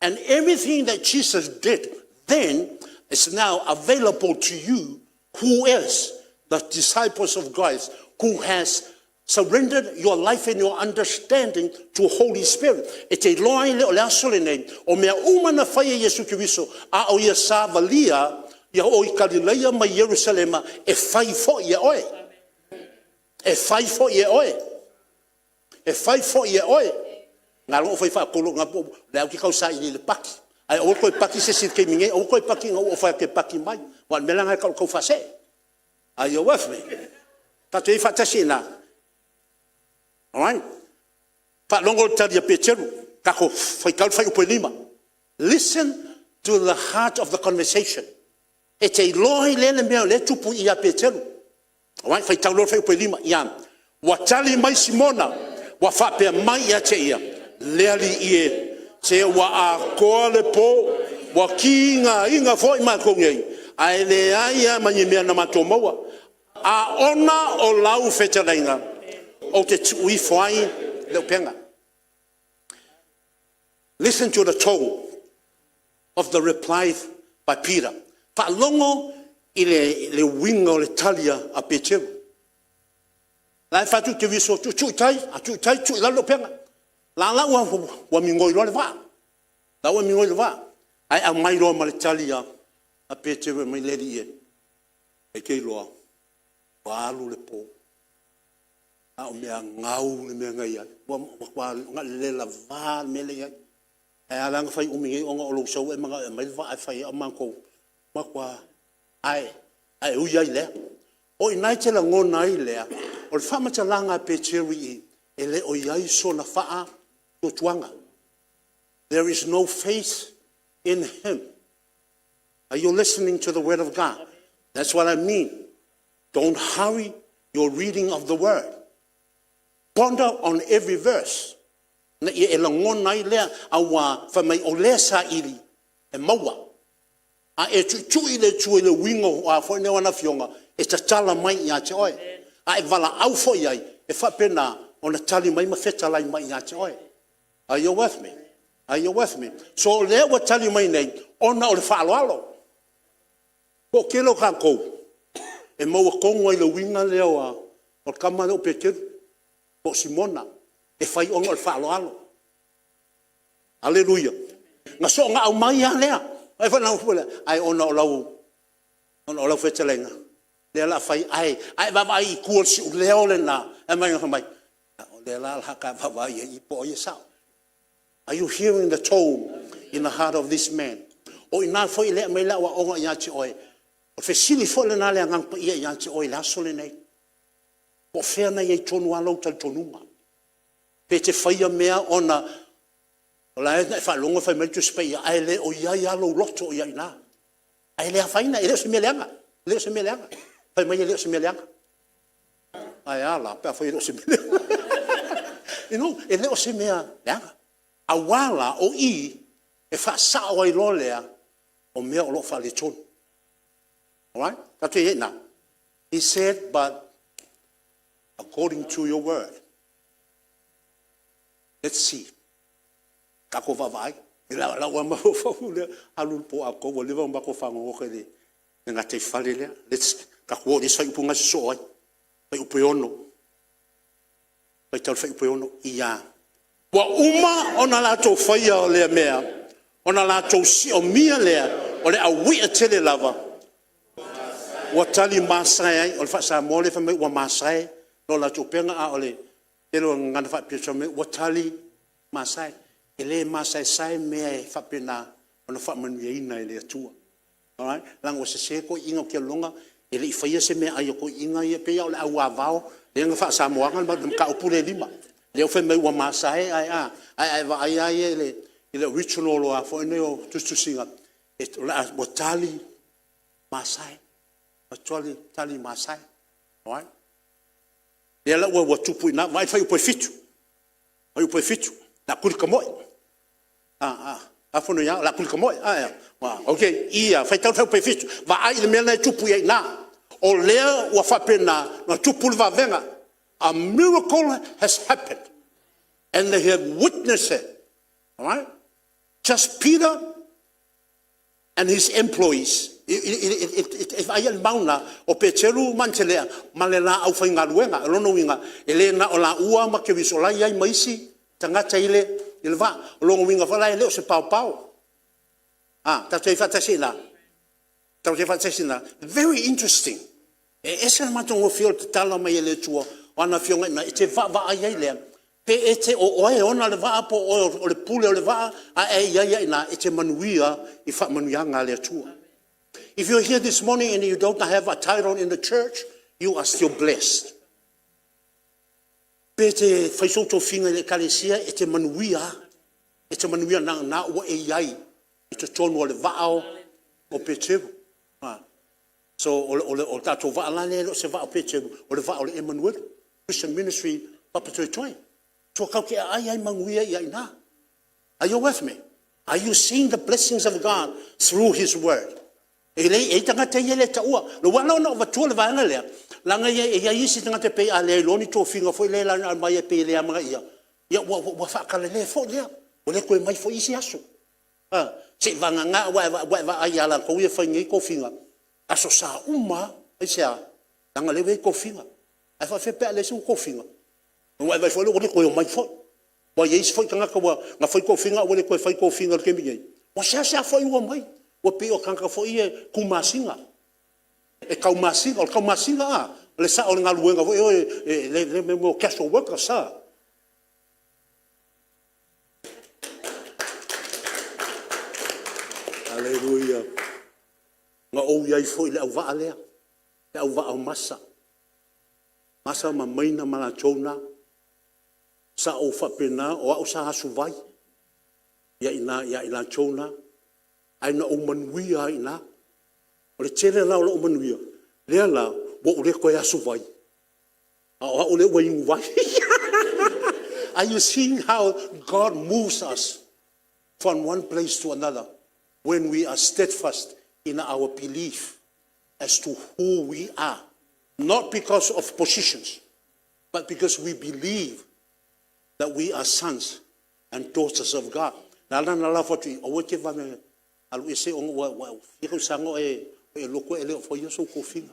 And everything that Jesus did then is now available to you who is the disciples of Christ, who has surrendered your life and your understanding to Holy Spirit. E te iloa ai lea o le aso lenei, o mea uma na fai e Iesu Keriso a o Ia savalia ia o i Kalilaia ma Ierusalema, e fai foi e oe. E fai foi e oe. E fai foi e oe. Na ala ona ou fai faatolu, o lea ou te tausaili i le paki. Ae aua le toe paki se isi i le taimi nei, aua le toe paki ina ua ou fai atu e paki mai, aua o le mea la lena e tau o le taufaasee. Are you with me? Tatou te i ai faatasi i ina? Alright. Faalogo i le tali a Peteru, tatou faitau le fuaiupu 5. Listen to the heart of the conversation. E te iloa ai lea le mea o lea e tupu ia Peteru. Alright, faitau loa le fuaiupu 5. Ia, ua tali mai Simona ua faapea mai ia te ia, le Alii e, se ua atoa le po ua tigaina foi matou nei, ae leai lava ma ni mea na matou maua. A ona o lau fetalaiga, ou te tuu ifo ai le upega. Listen to the tone of the reply by Peter. Faalogo i le uiga o le tali a Peteru. La e fai atu Keriso, tuutuu i tai, tuu i tai, tuu i lalo le upega. La la ua migoi loa le vaa. La ua migoi le vaa. Ae aumai loa ma le tali a Peteru fai mai, le Alii e, e te iloa ua alu le po a o mea gau le mea na i ai. Ua matua na o le le lava le mea lea e i ai. Ae ala ona fai umi nei ona o lou sau ua e manao e aumai le vaa e fai ai au matou. Matua… ae ui lava i lea, o i ina e te lagona ai lea, o le faamatalaga a Peteru i i, e le o i ai sona faatuatuaga. There is no faith in him. Are you listening to the word of God? That's what I mean. Don't hurry your reading of the word. Ponder on every verse. Na ia e lagona ai lea, aua fai mai o lea e saili e maua. A e tuitui i le Atua i le uiga o a foi nei ana Afioga, e tatala mai ia te oe. A e valaau foi i ai, e faapena ona tali mai ma fetalai mai ia te oe. Are you with me? Are you with me? So o lea ua tali mai nei, ona o le faaaloalo. O le toatele o tatou, e maua tonu lava i le uiga lea o le tama lea o Peteru, po o Simona, e fai ona o le faaaloalo. Aleluia! Na soona aumai lava lea, ae ona o lau fetalaiga, lea o le a fai, ae a e vaavaai i tua o le siuleo lena, fai mai, o lea la o le a ta vaavaai i ai po o ai e sao. Are you hearing the tone in the heart of this man? O i ina foi lea e aumai ai le aoaoga ia te oe, o le fesili foi lena a le Agaga Paia ia te oe i le aso lenei, po o fea na i ai tonu lava lou talitonuga? Pe e te faia mea ona o la e na e faalogo fai mai le Tusi Paia, ae le o i ai lava lou loto o i ai i ina. Ae le afaina, e le o se mea leaga, e le o se mea leaga. Fai mai e le o se mea leaga. Ae a la pe afai e le o se mea leaga? No, e le o se mea leaga, aua la o i e faasao ai loa lea o mea o lo o faaletonu. Alright? Tatou te i ai i ina? He said, but according to your word. Let's see. Tatou vaavaai. I lau lava mafaufau lea, alu le po atoa ua leva ona matou fagogota i le gataifale lea. Let's, tatou o i le isi faaiupu lena e sosoo ai. Fuaiupu e 6, faitau le fuaiupu e 6, ia. Ua uma ona latou faia lea mea, ona latou siomia lea o le aui'a tele lava ua talimasae ai. O le faa-Samoa lea fai mai ua masae lo latou upega, a o le tele o gagana faa-Peretania ua talimasae. E le masaesae mea e faapena ona faamanuiaina e le Atua. Alright, leaga ua sese toeaiina, ou te lagona e le i faia se meaai a toeaiina ia, pei lava o le au avao lea na faa-Samoana le mataupu lea e 5, lea fai mai ua masae ae a e vaai la i le original foi lea o tusitusiga, ua tali masae, ua tali masae. Alright, lea la ua tupu i ina, vaai le fuaiupu e 7, fuaiupu e 7, o le a tulitamoe. A fonoiā, o le a tulitamoe. Ok, ia faitau le fuaiupu e 7, vaai i le mea la e tupu ai i ina, o lea ua faapena ona tupu le vavega. A miracle has happened and they have witnessed it. Alright? Just Peter and his employees. E vaai i le mau lena, o Peteru ma Anitelea ma le la aufaigaluega. O lona uiga e le na o laua ma Keriso o la e i ai ma isi tagata i le vaa. O lona uiga foi la e le o se paopao. Tatou te i ai faatasi i ina? Tatou te i ai faatasi i ina? Very interesting. E ese le matagofie o le tatala mai e le Atua o ana Afioga i ina e te vaavaai ai lea, pe o oe e ona le vaa po o oe o le pule o le vaa, a e i ai lava i ina, e te manuia i faamanuiaga a le Atua. If you are here this morning and you don't have a title in the church, you are still blessed. Pe te fai sou tofiga i le Ekalesia, e te manuia lava. E te manuia leaga o lena ua e i ai i totonu o le vaa o Peteru. So o le tatou vaa la lea e le o se vaa o Peteru, o le vaa o le Emanuelu Christian Ministry Papatoetoe. So tatou te aai lava i manuia ia i ina. Are you with me? Are you seeing the blessings of God through His word? E i ai tagata ia e le taua. Ua ala ona ou avatua le vaega lea, leaga e i ai isi tagata e pei a leai loa ni tofiga foi lea na aumai e pei e le amanaia, ia ua faatalale foi lea, ua le toe omai foi isi aso. Seiavagana ua e vaai ia latou ia e fai nei tofiga, Aso Sa uma lava. Aisea? Leaga o lea ua i ai tofiga. Ae faapefea pe a leai sou tofiga? Ona e vaai foi lea ua le toe omai foi. Aua e i ai isi foi tagata na fai tofiga ae ua le toe fai tofiga i le taimi nei, ua seasea foi ua omai, ua pei o tagata foi ia e tumasina, e taumasina. O le taumasina o le sao o le galuega foi lea mea o casual workers. Aleluia. Na ou i ai foi i le auvaa lea, le auvaa o Masa, Masa ma Maina ma latou na. Sa ou faapena, o au sa asuvai i ina ia i latou na, ae na ou manuia ai i ina. O le tele la o lou manuia, lea la ua ou le toe asuvai, a o au lea ua inuvai. Are you seeing how God moves us from one place to another when we are steadfast in our belief as to who we are, not because of positions, but because we believe that we are sons and daughters of God. Na ala ona lafo atu i i, aua e te vave alu ese ona ua fia tausaga o e lotu ae le o faia sou tofiga.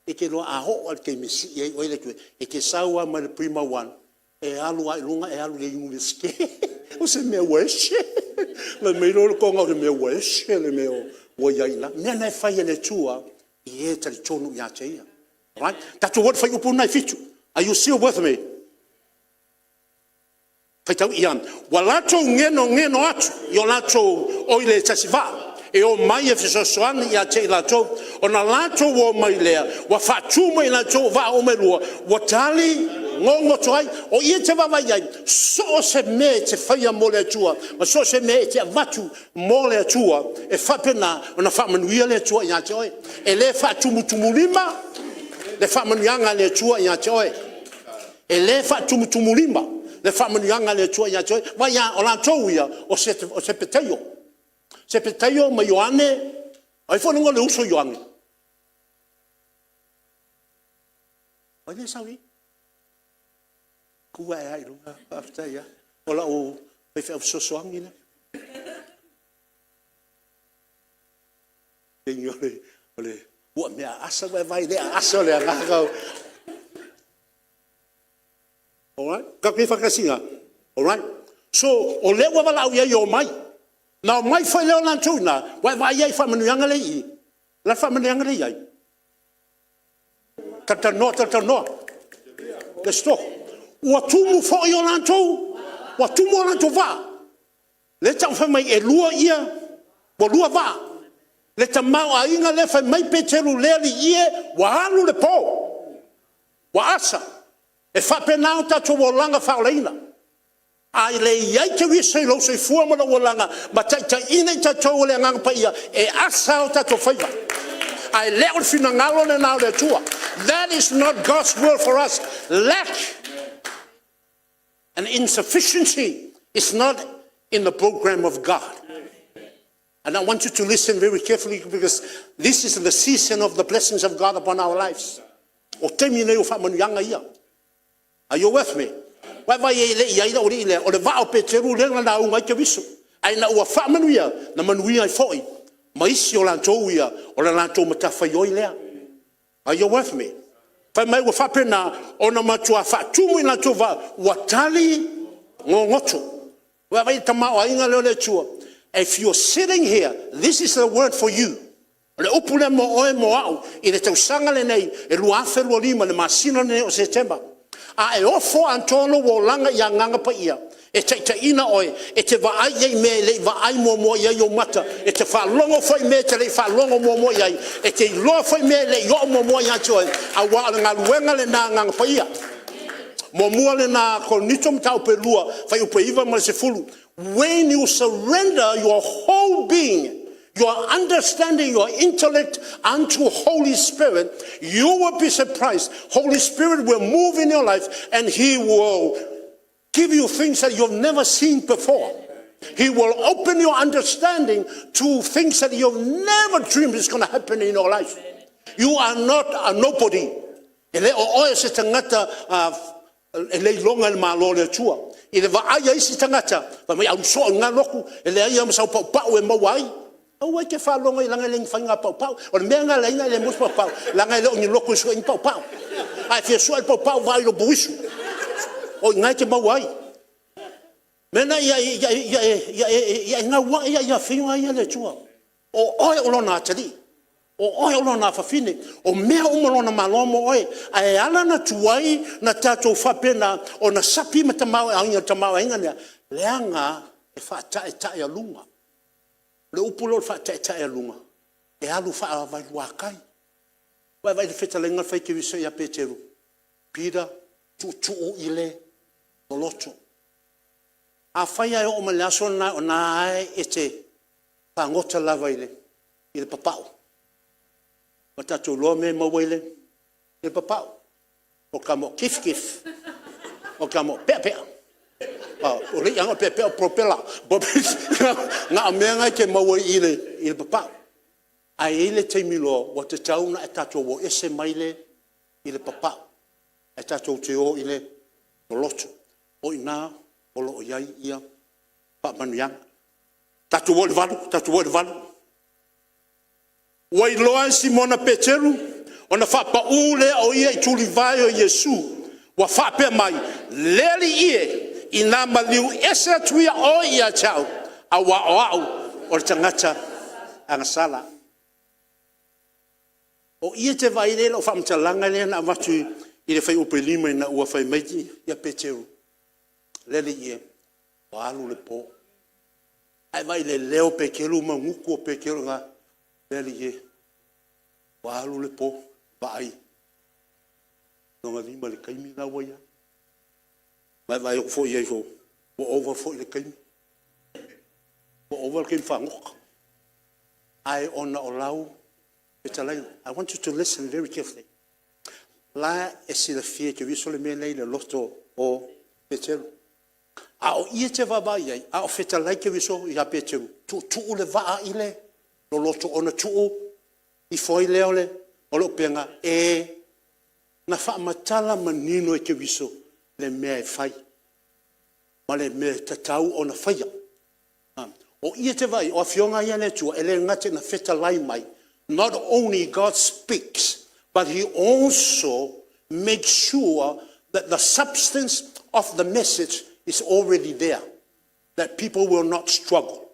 E te iloa a oo lava i le taimi e sii ai oe e le Atua, e te sau lava mai le Prima 1 e alu lava i luga e alu i le Iunivesite. O se mea ua ese. Ona fai mai lea o le toga, o le mea ua ese le mea ua i ai i ina. O mea na e fai e le Atua i e talitonu ia te Ia. Alright, tatou o i le fuaiupu lena e 7. Are you still with me? Faitau ua latou genogeno atu i o latou oi le tasi vaa e omai e fesoasoani ia te i latou. Ona latou omai lea, ua faatumu e i latou vaa uma e lua, ua tali gogoto ai. O i e te vaavaai i ai, so o se mea e te faia mo le Atua, ma so o se mea e te avatu mo le Atua, e faapena ona faamanuia le Atua ia te oe. E le faatumutumulima le faamanuiaga a le Atua ia te oe. E le faatumutumulima le faamanuiaga a le Atua ia te oe. Vaai la, o latou ia o Sepeteio, o Sepeteio ma Ioane, o ai foi le igoa o le uso o Ioane? O ai lea e sau i i? Tu ae lava i luga, faafetai lava. O lau faifeau fesoasoani lea. Ua mea aasa, ua e vaai i le aasa o le agaga o… Alright? Tatou te i ai faatasi i ina? Alright. So, o lea ua valaau i ai e omai. Na omai foi lea o latou i ina, ua e vaai i ai i faamanuiaga lea e i i? O le a le faamanuiaga lea e i ai? Talatalanoa, talatalanoa. Let's talk. Ua tumu foi o latou, ua tumu o latou vaa. Lea e taumafai mai e lua ia, ua lua vaa. Le tamaoaiga lea fai mai Peteru, le Alii e, ua alu le po, ua asa. E faapena o tatou olaga faaolaina. A le i ai Keriso i lou soifua ma lou olaga ma taitaiina i tatou e le Agaga Paia, e asa o tatou faiva. Ae le o le finagalo lena o le Atua. That is not God's will for us. Lack and insufficiency is not in the program of God. And I want you to listen very carefully, because this is the season of the blessings of God upon our lives. O taimi nei o faamanuiaga ia. Are you with me? Vaavaai i ai e le i i ai le aualii lea, o le vaa o Peteru lea na lauga ai Keriso. Ae ina ua faamanuia, na manuia ai foi ma isi o latou ia, o le latou matafaioi lea. Are you with me? Fai mai ua faapena ona matua faatumu i latou vaa ua tali gogoto. Vaai i le tamaoaiga lea o le Atua. If you are sitting here, this is the word for you. O le upu lea mo oe mo au i le tausaga lenei e 2025 i le masina lenei o Setema. A e ofo atoa lou olaga i Agaga Paia e taitaiina oe, e te vaai i ai i mea e le i vaai muamua i ai ou mata, e te faalogo foi i mea e te le i faalogo muamua i ai, e te iloa foi mea e le i oo muamua ia te oe, aua o le galuega lena a Agaga Paia. Muamua lena Korinito mataupu e 2 fuaiupu e 9 ma le 10. When you surrender your whole being, your understanding, your intellect unto Holy Spirit, you will be surprised. Holy Spirit will move in your life and He will give you things that you've never seen before. He will open your understanding to things that you've never dreamed is going to happen in your life. You are not a nobody. E le o oe o se tagata e le iloga i le Malo o le Atua. I le vaai a isi tagata, fai mai, alu soo i lena lotu, e leai lava ma sau paupau e maua ai. Aua e te faalogo leaga e le o ni faiga paupau. O le mea lena e ala ai ona e le maua se paupau, leaga e le o ni lotu e sue ai ni paupau. A e fia sue paupau, vaai i lou buisu, o i ina e te maua ai. O le mea lena ia e gauai lava i Afioga ia a le Atua. O oe o Lona atalii, o oe o Lona afafine, o mea uma o Lona Malo mo oe. Ae ala ona tuai ona tatou faapena ona sapi ma tamaoaiga i le tamaoaiga lea, leaga e faataetaealuga. O le upu lea o le faataetaealuga, e alu faavaeluakai. Vaai i le fetalaiga na fai e Keriso ia Peteru, Peter, tuutuu i le loloto. Afai lava e oo mai i le aso lena o lena lava e te fagota lava i le papau, ua tatou iloa mea e maua i le papau, oka mo kifkif, oka mo peapea, o le i'a lena o le peapea o le propera. Na o mea na e te maua i le papau. Ae i ai le taimi loa ua tatau ona tatou o ese mai le papau ae tatou te o i le loloto. O i ina o lo o i ai faamanuiaga. Tatou o i le 8, tatou o i le 8. Ua iloa e Simona Peteru ona faapau lea o ia i tulivae o Iesu ua faapea mai, “Le Alii e, ina maliu ese atu ia oe ia te au, aua o au o le tagata agasala.” O i e te vaai i ai lau faamatalaga lea na avatu i le fuaiupu 5 ina ua fai mai ia Peteru, “Le Alii e, ua alu le po.” Ae vaai i le leo o Peteru ma gutu o Peteru, “Le Alii e, ua alu le po.” Vaai lona lima i le taimi lena ua i ai. Ma e vaai atu foi i ai ua ova foi i le taimi, ua ova le taimi fagota. Ae ona o lau fetalaiga. I want you to listen very carefully. O la e silafia e Keriso le mea la e i le loto o Peteru. A o i e te vaavaai i ai, a o fetalai Keriso ia Peteru, tuutuu le vaa i le loloto ona tuu ifo ai lea o le upega e… Na faamatala manino e Keriso le mea e fai ma le mea e tatau ona faia. O i e te vaai i ai, o Afioga ia a le Atua, e le gata ina fetalai mai, not only God speaks, but He also make sure that the substance of the message is already there, that people will not struggle.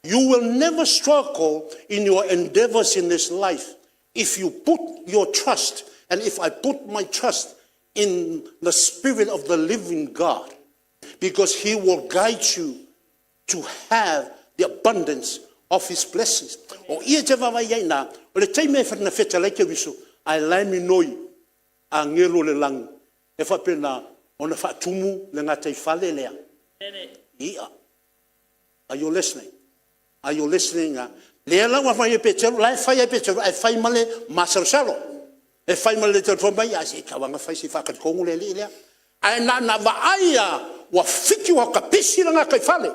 You will never struggle in your endeavors in this life if you put your trust and if I put my trust in the Spirit of the living God, because He will guide you to have the abundance of His blessings. O i e te vaavaai i ai i ina, o le taimi na fetalai Keriso, ae la e minoi agelu o le lagi e faapena ona faatumu le gataifale lea i i'a. Are you listening? Are you listening? Lea la ua fai e Peteru, la e fai e Peteru ae fai ma le masalosalo. E fai ma le le tau mai, ae se i tau lava ina fai se i faatalitonu le alii lea. Ae na ona vaai lava ua fiki ua kapisi le gataifale,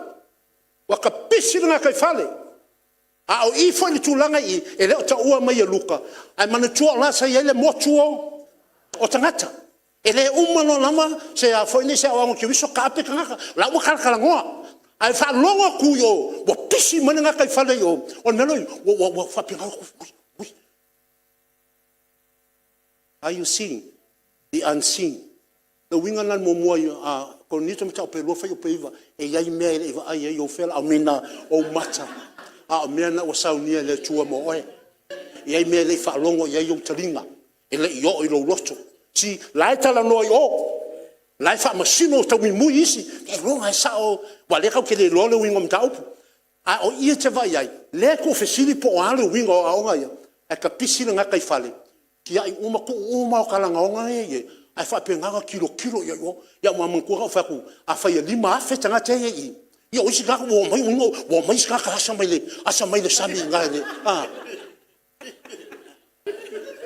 ua kapisi le gataifale. A o i foi i le tulaga i i, e le o taua mai e Luka, ae manatua o la sa i ai le motu o tagata. E le uma loa lava se aoaoga o Keriso taape tagata, o la ua talatalanoa. Ae faalogo atu i o ua pisi mai le gataifale i o, o le mea lona uiga ua faapena, ui, ui. Are you seeing the unseen? O le uiga lena o le muamua o Korinito Mataupu 2 fuaiupu 9, e i ai mea e le i vaai i ai ou feala, ou mata, a o mea na ua saunia e le Atua mo oe. E i ai mea e le i faalogo i ai ou taliga, e le i oo i lou loto. See, o la e talanoa i o, o la e faamasino taumiumui isi, seiloga lava e sao, aua o lea tatou te le iloa le uiga o mataupu. A o i e te vaai i ai, o lea e tuufesili po o a le uiga o aoga ia, ae kapisi le gataifale, tiai uma, tuu uma talanaoga ia e i ai, ae faapena ona tilotilo i ai i o. Ia aua manatua na ou fai atu, afai e 5,000 tagata ia e i i, ia o isi tagata ua omai isi tagata asa mai le sami i ina i le a?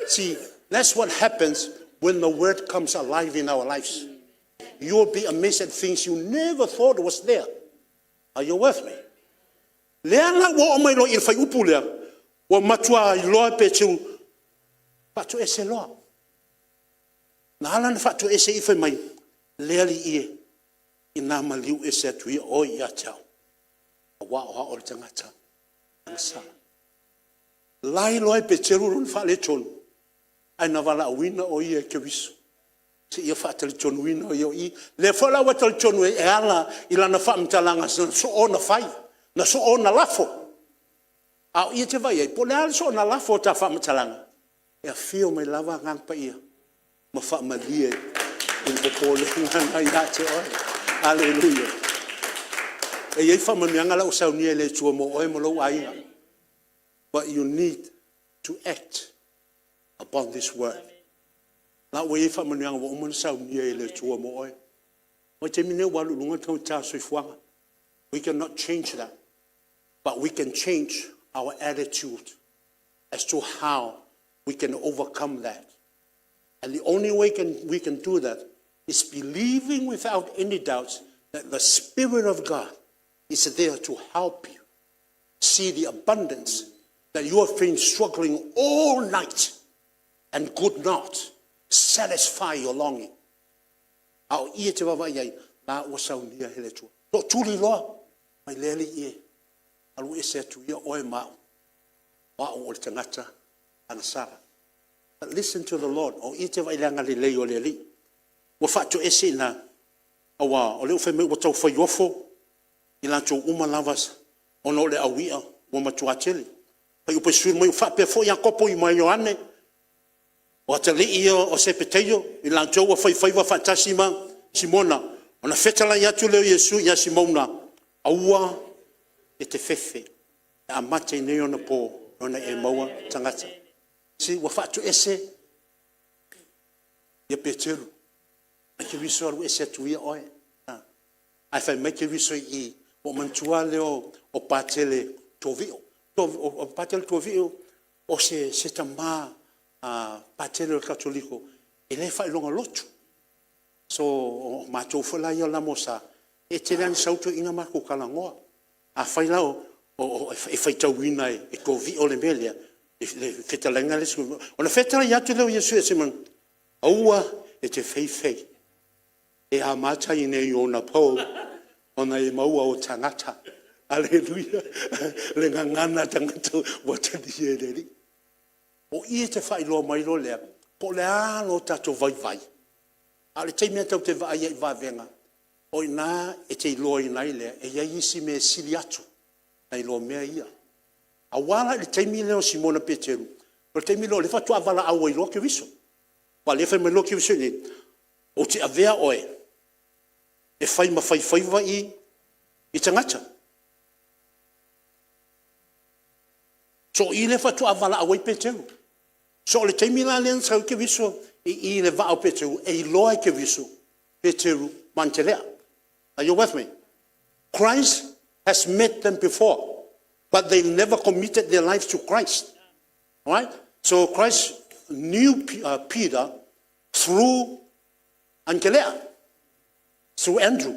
See, that's what happens when the word comes alive in our lives. You will be amazed at things you never thought was there. Are you with me? Lea la ua oo mai loa i le fuaiupu lea, ua matua iloa e Peteru, faatoese loa. Na ala ona faatoese i i fai mai, le Alii e, ina maliu ese atu ia oe ia te au, aua o au o le tagata agasala. La e iloa e Peteru lona faaletonu, ae na valaauina o ia e Keriso seia faatalitonuina ia o i. Lea foi la ua e talitonu ai e ala i lana faamatalaga na soona fai, na soona lafo. A o i e te vaai i ai, po o le a le soona lafo o ta faamatalaga, e afio mai lava Agaga Paia ma faamalie i le popolega lena ia te oe. Aleluia! E i ai faamanuiaga la ua saunia e le Atua mo oe ma lou aiga, but you need to act upon this word. La ua i ai faamanuiaga ua uma ona saunia e le Atua mo oe. O le taimi lenei ua alu i luga le taugata o le soifuaga. We cannot change that, but we can change our attitude as to how we can overcome that. And the only way we can do that is believing without any doubts that the Spirit of God is there to help you see the abundance that you have been struggling all night and could not satisfy your longing. A o i e te vaavaai i ai, la ua saunia e le Atua. Tootuli loa mai le Alii e, alu ese atu ia oe ma au, o au o le tagata agasala. But listen to the Lord, o i e te vaai i le agalelei o le Alii. Ua faatoese i ina, aua o lea ua fai mai ua taufaiofo i latou uma lava ona o le au ia ua matua tele. Fuaiupu 15, faapea foi Iakopo ma Ioane, o atalii ia o Sepeteio, i latou ua faifaiva faatasi ma Simona. Ona fetalai atu lea o Iesu ia Simona, aua e te fefe, e amata nei ona po ona e maua tagata. Se ua faatoese ia Peteru, Keriso alu ese atu ia oe. Ae fai mai Keriso i i, ona ou manatua lava lea o Patele Tovio. O Patele Tovio o se tama Patele o le Katoliko e le faailoga lotu. So o matou foi la ia o le LMS, e tele lava ina sau toeaiina matou talanoa. Afai la e faitauina e Tovio le mea lea, le fetalaiga lea, ona fetalai atu lea o Iesu ia Simona, aua e te feifei, e amata i nei ona po ona e maua o tagata. Aleluia. Le gagana a tagata ua talia e le Alii. O i e te faailoa mai loa lea, po o le a lo tatou vaivai, A o le taimi lava tatou te vaai ai i vavega, o i ina e te iloaina ai lea e i ai isi mea e sili atu nai lo mea ia. Aua la i le taimi lea o Simona Peteru, o le taimi lea o lea faatoa valaau ai loa Keriso. Aua o lea e fai mai loa Keriso i inei, ou te avea oe e fai ma faifaiva i tagata. So o i lea faatoa valaau ai Peteru. So o le taimi la lea na sau ai Keriso i le vaa o Peteru, e iloa e Keriso Peteru ma Anitelea. Are you with me? Christ has met them before, but they never committed their life to Christ. Alright? So Christ knew Peter through Anitelea, through Andrew.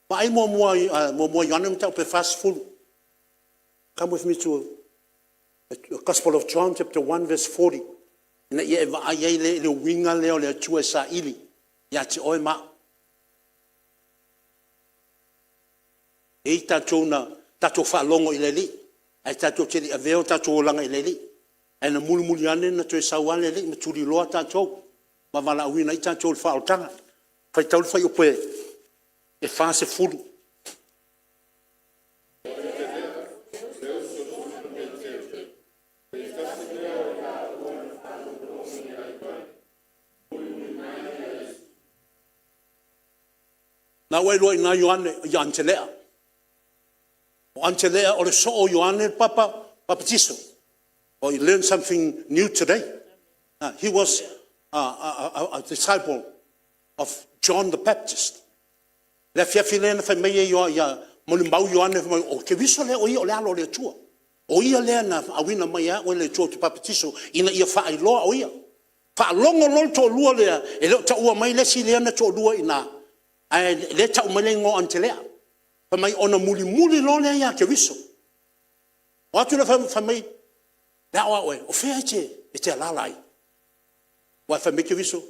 Vaai 1 Ioane mataupu e 40. Come with me to the Gospel of John chapter 1 verse 40, ina ia e vaai ai i le uiga lea o le Atua e saili ia te oe ma au. E i ai tatou na tatou faalogo i le Alii, ae tatou te le i avea o tatou olaga i le Alii. Ae na mulimuli ane na toe sau lava le Alii ma tuliloa tatou ma valaauina ai tatou i le faaolataga. Faitau le fuaiupu e 40. Na ua iloa i ina Ioane, ia Anitelea. O Anitelea o le soo o Ioane Papatiso. Oh, you learn something new today. He was a disciple of John the Baptist. Le afiafi lea na fai mai ai molimau Ioane fai mai o Keriso lea o ia o le Alo o le Atua. O ia lea na auina mai e au e le Atua ou te papatiso ina ia faailoa o Ia. Faalogo loa le toalua lea, e le o taua mai le isi lea na toalua i ina, ae o lea e tau mai le igoa o Anitelea. Fai mai ona mulimuli loa lea ia Keriso. O atu lea fai mai, le a oe, o fea e te alaala ai? Aua fai mai Keriso,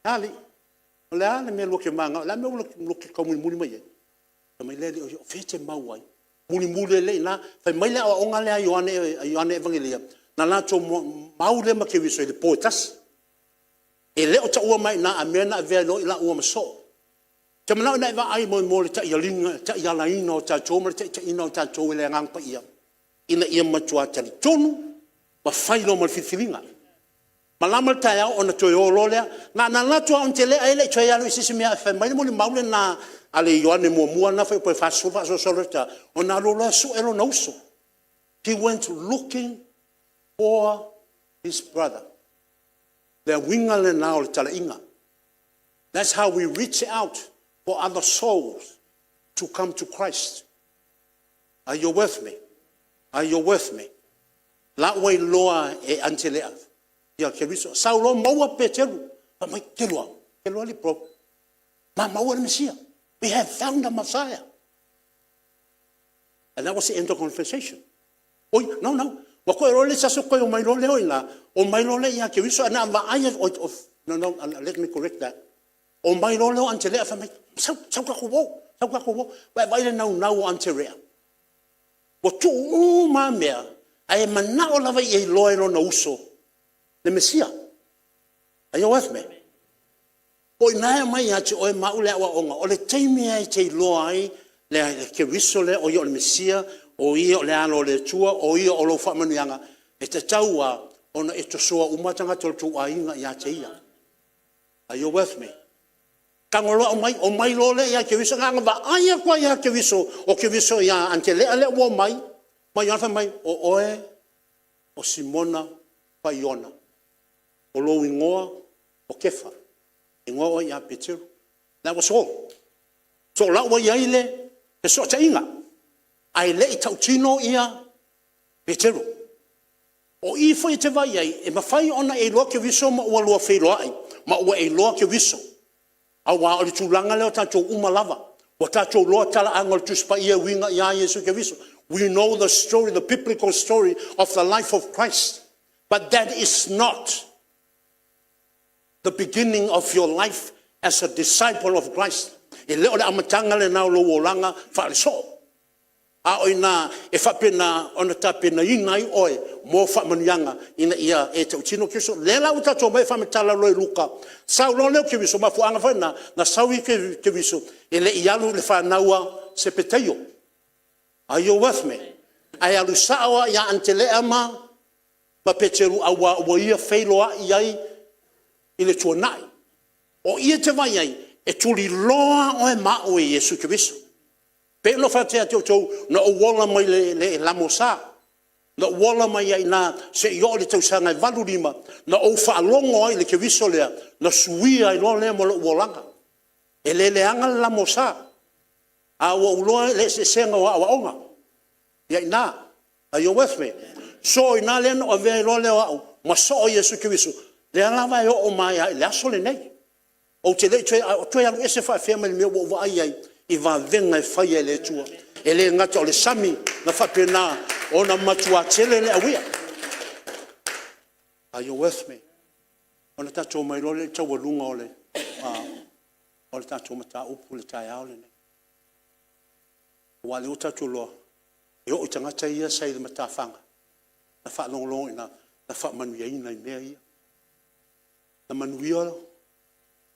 a alii, o le a le mea lua te mananao ai? O le a le mea lua te taumulimuli mai ai? Fai mai le Alii, o fea e te mau ai? Mulimuli ai lea i ina. Fai mai le aoaoga lea a Ioane Evagelia, na latou mau lea ma Keriso i le po e tasi. E le o taua mai i ina a mea na avea loa laua ma soo. Ou te manao ina e vaai mo le taialaina o tatou ma le taitaiina o tatou e le Agaga Paia, ina ia matua talitonu ma fai loa ma le filifiliga. Malama le taeao ona toe o loa lea. Na ona alu atu lava o Anitelea e le i toe alu i se isi mea ae fai mai le molimau lena a le Ioane muamua lena fuaiupu e 40 faasolosolo atu lava, ona alu loa lea sue lona uso. He went looking for his brother. Le uiga lena o le talaiga. That's how we reach out for other souls to come to Christ. Are you with me? Are you with me? La ua iloa e Anitelea ia Keriso. Sau loa maua Peteru, fai mai, Kelua, Kelua alii bro, ma maua le Mesia. We have found the Messiah. And that was the end of conversation. Oi, no. Ua toe iloa le isi aso toe omai loa lea o i ina, omai loa lea ia Keriso. Ae na ona vaai lava, no, let me correct that. Omai loa lea o Anitelea fai mai, sau, sau tatou o, sau tatou o. Ua e vaai i le naunau o Anitelea? Ua tuu uma lava mea, ae manao lava ia iloa e lona uso le Mesia. Are you with me? O i ina e aumai ia te oe ma au le aoaoga, o le taimi lava e te iloa ai le Keriso lea o Ia o le Mesia, o Ia o le Alo o le Atua, o Ia o lou faamanuiaga, e tatau lava ona e tosoa uma tagata o le tou aiga ia te Ia. Are you with me? Tago loa aumai, omai loa lea ia Keriso. Na ona vaai atu lava ia Keriso o Keriso ia Anitelea lea ua omai, ma Ioane fai mai, o oe o Simona Paiona, o lou igoa o Kefa, e igoa oe ia Peteru. That was all. So o la ua i ai le fesootaiga, ae le i tautino ia Peteru. O i foi e te vaai ai, e mafai ona e iloa Keriso ma ua lua feiloai, ma ua e iloa Keriso, aua o le tulaga lea o tatou uma lava, ua tatou iloa talaaga o le Tusi Paia e uiga ia Iesu Keriso. We know the story, the biblical story of the life of Christ. But that is not the beginning of your life as a disciple of Christ. E le o le amataga lena o lou olaga faale-soo. A o i ina e faapena ona tapenaina ai oe mo faamanuiaga ina ia e tautino Keriso. O lea la ua tatou omai e faamatala loa i Luka, sau loa lea o Keriso, o le mafuaaga foi lena na sau ai Keriso e le i alu i le fanau a Sepeteio. Are you with me? Ae alu sao lava ia Anatalea ma Peteru aua ua ia feiloai ai i le tuanai. O i e te vaai ai, e tuliloa oe ma au e Iesu Keriso. E pei ona ou fai atu ia te outou, na ou ola mai le lamosa, na ou ola mai ai i ina seia oo i le tausaga e 85 na ou faalogo ai i le Keriso lea na suia ai loa lea ma lou olaga. E le leaga le lamosa, ae ua ou iloa le eseesega o aoaoga i ina. Are you with me? So o i ina lea na ou avea ai loa o au ma soo o Iesu Keriso, lea lava e oo mai lava i le aso lenei. Ou te le i toe alu ese faafefea mai le mea ua ou vaai ai i vavega e faia e le Atua. E le gata o le sami na faapena ona matua tele le auia. Are you with me? Ona tatou omai loa lea i le taualuga o le tatou mataupu i le taeao lenei. Aua o lea ua tatou iloa, e oo i tagata ia sa i le matafaga na faalogologo i ina, na faamanuiaina i mea ia. Na manuia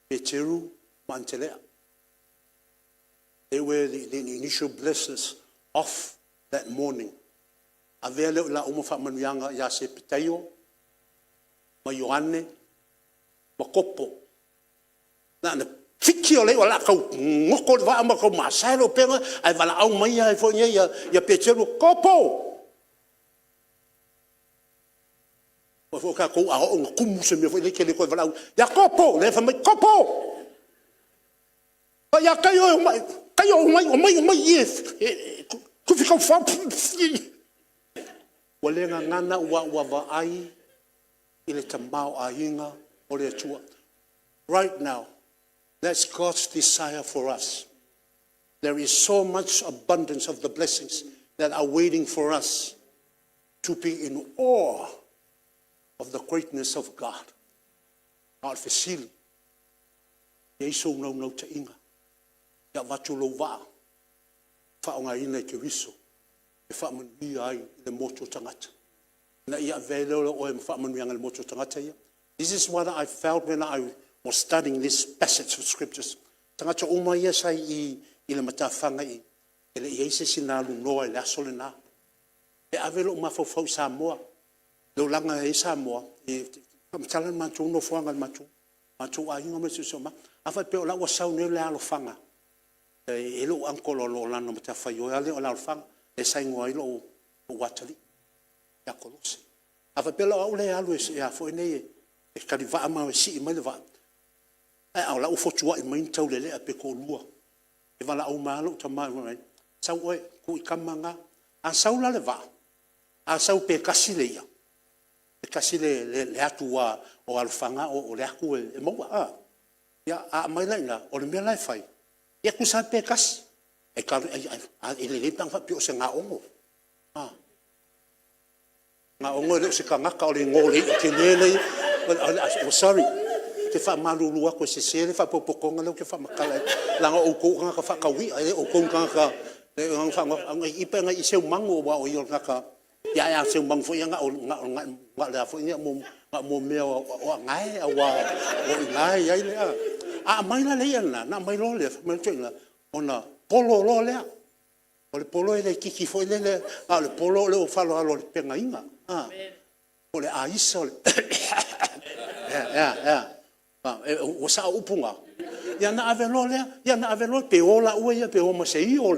Peteru ma Anetelea. They were the initial blessers of that morning. Avea lea o i laua ma faamanuiaga ia Sepetaio ma Ioane ma Kopo. Na ona fiki lava o le i'a o le a tau goto le vaa ma tau masae le opega ae valaau mai ai foi nei ia Peteru, Kopo. Aua foi o tatou a oo ina tumu se mea foi lea e te le toe valaauina, ia Kopo lea e fai mai, Kopo! Fai ia Kaio e omai, Kaio omai, omai, omai i i e tufi tau fao. Ua le gagana aua ua vaai i le tamaoaiga o le Atua. Right now, that's God's desire for us. There is so much abundance of the blessings that are waiting for us to be in awe of the greatness of God. A o le fesili, e i ai sou naunautaiga e avatu lou vaa e faaaogaina e Keriso e faamanuia ai i le motu o tagata, ina ia avea ai lea o oe ma faamanuiaga i le motu o tagata ia. This is what I felt when I was studying this passage of scriptures. O tagata uma ia sa i i le matafaga i i, e le i i ai se isi na alu noa i le aso lena. E ave lou mafaufau i Samoa, le olaga e i ai Samoa, e faamatala le matou nofoaga i le matou aiga ma le siosiomaga. A faapea o la e ua sau nei le alofaga, e i ai lou uncle o lo o lana matafaioi lava lea o le alofaga, lea sa igoa ai lou atalii ia Kolose. A faapea la o au lea e alu e talivaa ma o e sii mai le vaa, ae a o la e ua fotuai mai ni taulelea pe toalua, e valaau mai lava lou tama fai mai, sau oe, tuu i tama na. A sau la le vaa, a sau pe tasi le ia, e tasi le atu o alofaga o le atu e maua a. Ia a aumai la i ina, o le mea la e fai, ia tusa lava pe tasi, ae lelei pe ana faapea o se gaogo. Gaogo e le o se tagata o le igoa o le i'a tele lea e… Sorry, ou te faamalulu atu e sese le faapotopotoga lea ou te faamatala ai, leaga o outou o tagata faatauia, e le o outou o ni tagata… O nai Seumanu aua o ia o le tagata… Ae a seumanu foi ia na o le a foi na o mea o anae aua o i ina e i ai le… A aumai la le i'a lena ona aumai loa lea fai mai le toeaina, ona polo loa lea. O le polo e le kiki foi lele, a o le polo o le faaaloalo o le pegaina po o le aisa o le… E a? Ua sao upu na? Ia ona ave loa lea, ia ona ave loa pe o laua ia pe o ma se io.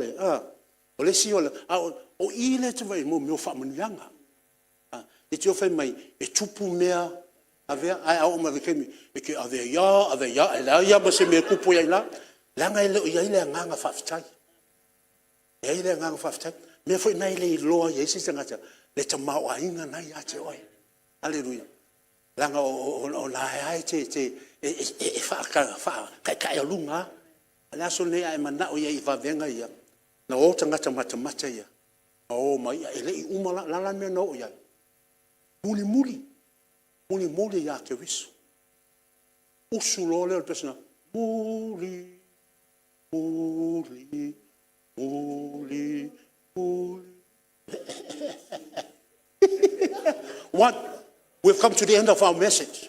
A o i lea e te vaai ai i mea o faamanuiaga. Ne i te i ua fai mai e tupu mea, ae a oo mai i le taimi e te ave ai lava ave ai lava ae leai lava ma se mea e tupu ai i ina, leaga e le o i ai le agaga faafetai. E leai le agaga faafetai. O le mea foi lena e le iloa ai e isi tagata le tamaoaiga lena e ia te oe. Aleluia. Leaga o la e te faataetaealuga lava. A o le aso lenei a e manao i ai i vavega ia, na o tagata matamata ia na o ma i'a, e le i uma la. O le a la le mea na oo i ai? Mulimuli, mulimuli ia Keriso. Usu loa lea o le pese lena, Muli, muli, muli. What? We've come to the end of our message.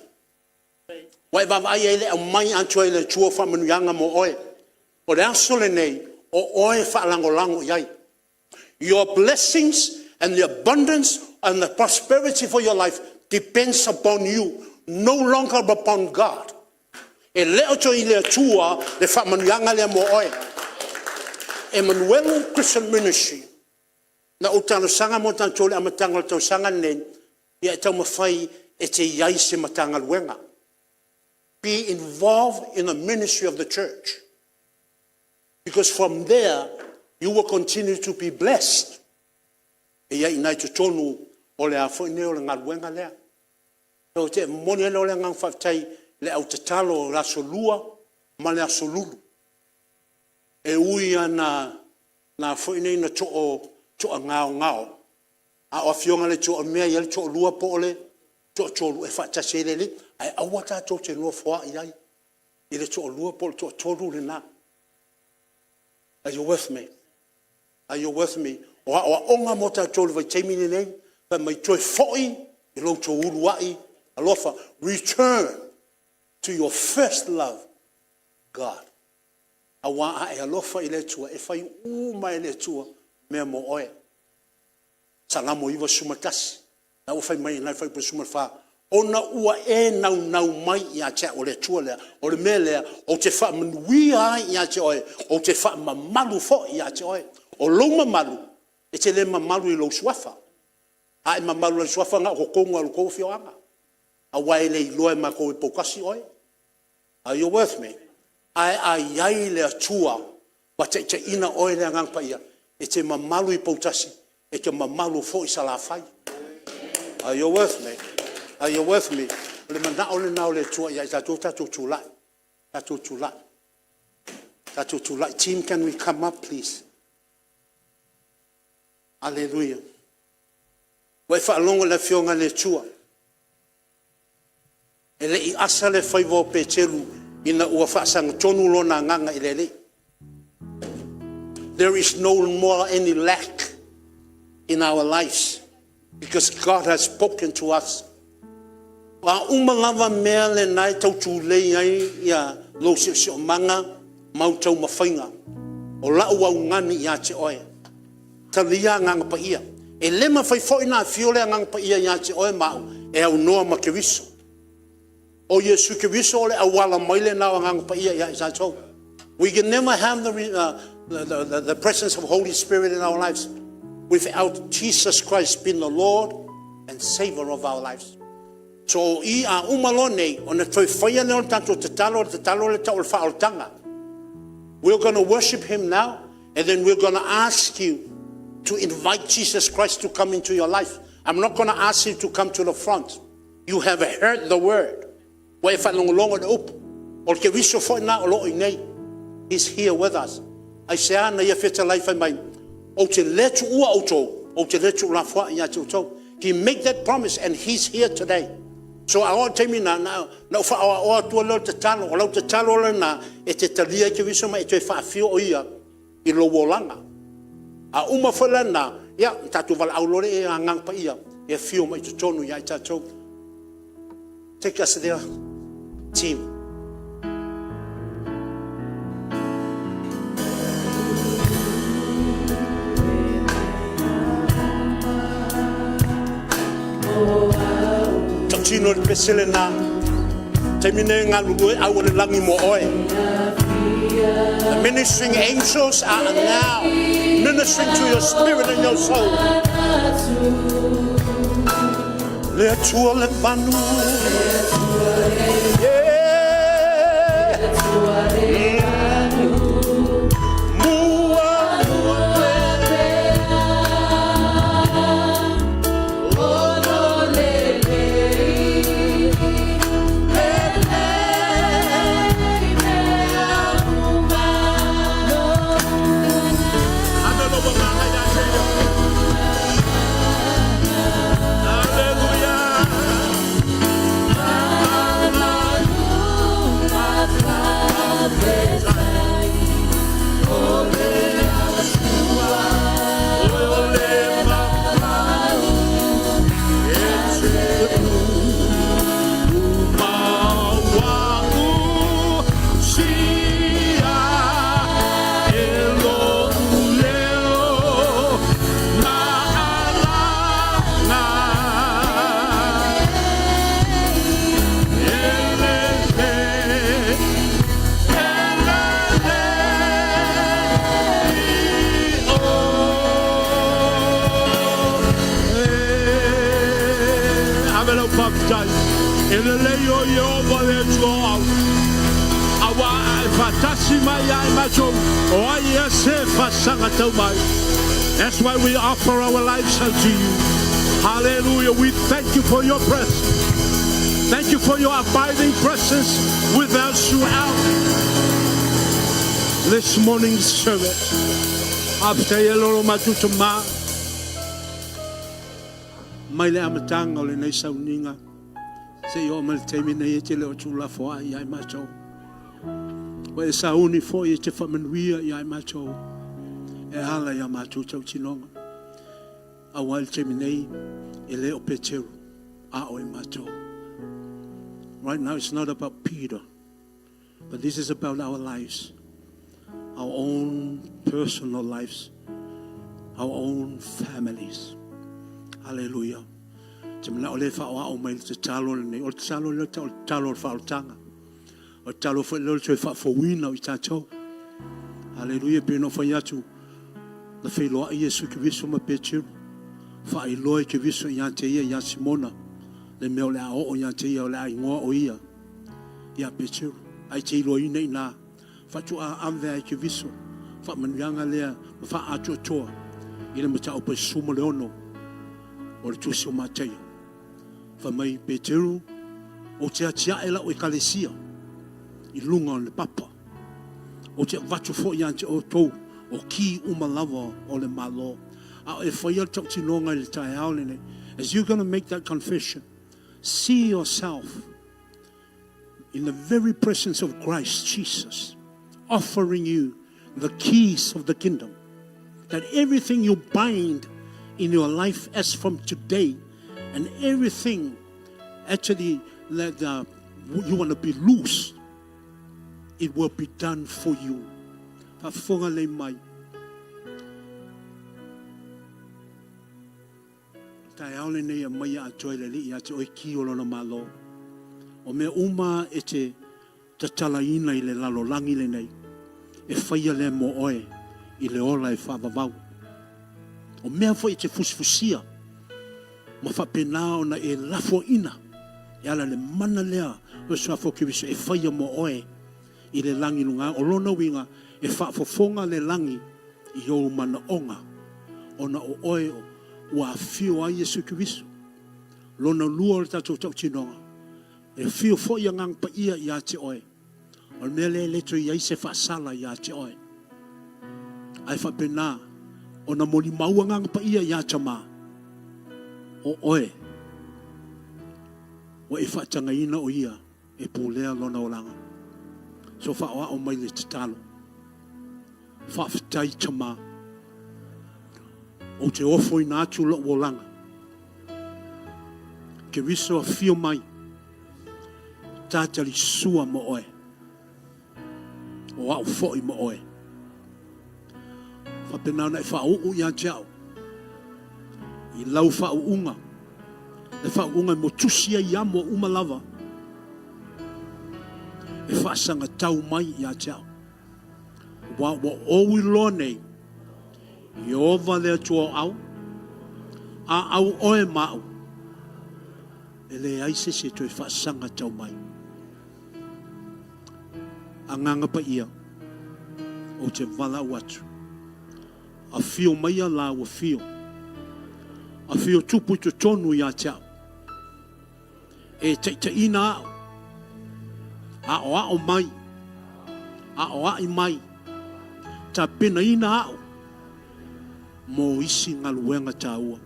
Ua e vaavaai i ai i le aumai atoa e le Atua o faamanuiaga mo oe. O le aso lenei, o oe e faalagolago i ai. Your blessings and the abundance and the prosperity for your life depends upon you, no longer upon God. E le o toe i le Atua le faamanuiaga lea mo oe. Emanuelu Christian Ministry, na ou talosaga mo tatou i le amataga o le tausaga lenei, ia e taumafai e te i ai i se Matagaluega. Be involved in the ministry of the church because from there you will continue to be blessed. E i ai i ina i totonu o le a foi nei o le galuega lea. Ou te momoli ai le agaga faafetai i le au tatalo o le Aso Lua ma le Aso Lulu. E ui lava na toagaogao, a o Afioga a le Atua o le mea e i ai le toalua po o le toatolu e faatasi ai le Alii. Ae aua tatou te nofoai ai i le toalua po o le toatolu lena. Are you with me? Are you with me? O aoaoga mo tatou i le vaitaimi lenei, fai mai toe foi i lo outou uluai alofa. Return to your first love, God. Aua a e alofa i le Atua, e fai uma lava e le Atua mea mo oe. Salamo 91, la ua fai mai i ina i le fuaiupu 14, ona ua e naunau mai ia te au, o le Atua lea, o le mea lea ou te faamanuia ai ia te oe, ou te faamamalu foi ia te oe. O lou mamalu, e te le mamalu i lou suafa. A e mamalu i lou suafa, na o totonu lava o le tou afioaga, aua e le iloa e matou i Poutasi oe. Are you with me? Ae a i ai le Atua ua taitaiina oe e le Agaga Paia, e te mamalu i Poutasi, e te mamalu foi i Salafai. Are you with me? Are you with me? O le manao lena o le Atua ia i tatou, tatou tulai, tatou tulai, tatou tulai. Team, can we come up please? Aleluia. Ua e faalogo i le Afioga a le Atua, e le i asa le faiva o Peteru ina ua faasagatonu lona agaga i le Alii. There is no more any lack in our lives because God has spoken to us. O a uma lava mea lena e tau tulei ai lou siosiomaga ma au taumafaiga, o lau augani ia te oe, talia Agaga Paia. E le mafai foi ona afio le Agaga Paia ia te oe ma au e aunoa ma Keriso. O Iesu Keriso o le auala mai lena o Agaga Paia ia i tatou. We can never have the presence of Holy Spirit in our lives without Jesus Christ being the Lord and Savior of our lives. So o i a uma loa nei, ona toe faia lea o le tatou tatalo, o le tatalo lea e tau o le faaolataga. We're going to worship him now and then we're going to ask you to invite Jesus Christ to come into your life. I'm not going to ask you to come to the front. You have heard the word. Ua e faalogologo i le upu. O le Keriso foi lena o lo o i inei. He's here with us. Aisea na ia fetalai fai mai, ou te le tuua outou, ou te le tuulafoai ia te outou. He made that promise and he's here today. So a oo i le taimi lena, na ou faaoaoa atu lea o le tatalo. O lau tatalo lena e te talia ai Keriso ma e toe faafio o Ia i lou olaga. A uma foi la lena, ia, ona tatou valaau loa lea i le Agaga Paia e afio mai i totonu ia i tatou. Take us there, team. Tautino le pese lena. Taimi nei galulue au o le lagi mo oe. The ministering angels are now ministering to your spirit and your soul. Le Atua le manu. Yeah. Mua mua Ave lou agaga ia te ia. Aleluia. E lelei o Ieova le Atua o au, auā a e faatasi mai ia i matou, o ai ea se faasaga tau mai? That's why we offer our lives unto you. Hallelujah. We thank you for your presence. Thank you for your abiding presence with us throughout this morning's service. Faafetai e lo matou Tama mai le amataga o lenei sauniga seia oo mai le taimi nei e te le o tuulafoai ia i matou. Ua e sauni foi e te faamanuia ia i matou e ala i a matou tautinoga. Aua i le taimi nei, e le o Peteru, a o i matou. Right now it's not about Peter, but this is about our lives, our own personal lives, our own families. Hallelujah. Te manao le whaoao mai le tatalo lenei. O le tatalo lea o le tatalo o le faaolataga. O le tatalo foi lea o le toe faafouina o i tatou. Haleluia, pei ona ou fai atu, na feiloai Iesu Keriso ma Peteru, faailoa e Keriso ia te ia, ia Simona, le mea o le a oo ia te ia, o le a igoa o ia ia Peteru. Ae te iloaina i ina, faatoa ave ai Keriso faamanuiaga lea ma faaatoatoa i le mataupu e 16 o le Tusi o Mataio. Fai mai Peteru, Ou te atiae lau Ekalesia i luga o le papa. Ou te avatu foi ia te outou o ki uma lava o le Malo. A o e faia le tautinoga i le taeao lenei, as you gonna make that confession, see yourself in the very presence of Christ Jesus, offering you the keys of the kingdom. That everything you bind in your life as from today, and everything actually that you want to be loose, it will be done for you. Faafofoga lelei mai. Taeao lenei e aumaia atoa e le Alii ia te oe ki o Lona Malo. O mea uma e te tatalaina i le lalolagi lenei, e faia lea mo oe i le ola e faavavau. O mea foi e te fusifusia ma faapena ona e lafoaina e ala i le mana lea o le Suafa o Keriso e faia mo oe i le lagi luga. O lona uiga, e faafofoga le lagi i ou manaoga, ona o oe ua afio ai Iesu Keriso. Lona lua o le tatou tautinoga, e afio foi Agaga Paia ia te oe. O le mea lea e le toe i ai se faasala ia te oe. Ae faapena ona molimau Agaga Paia ia Tama, o oe ua e faatagaina o ia e pulea lona olaga. So faaoao mai le tatalo. Faafetai Tama. Ou te ofoina atu lou olaga. Keriso afio mai. Tatali sua mo oe. O au foi mo oe. Faapena ona e faauu ia te au i lau faauuga, le faauuga e motusi ai ia moa uma lava e faasagatau mai ia te au. Aua ua ou iloa nei, Ieova le Atua o au, a au oe ma au, e leai se isi e toe faasagatau mai. Agaga Paia, ou te valaau atu, afio maia lāu afio, afio tupu i totonu ia te au, e taitaiina au, aoao mai, aoai mai, tapenaina au mo isi galuega taua.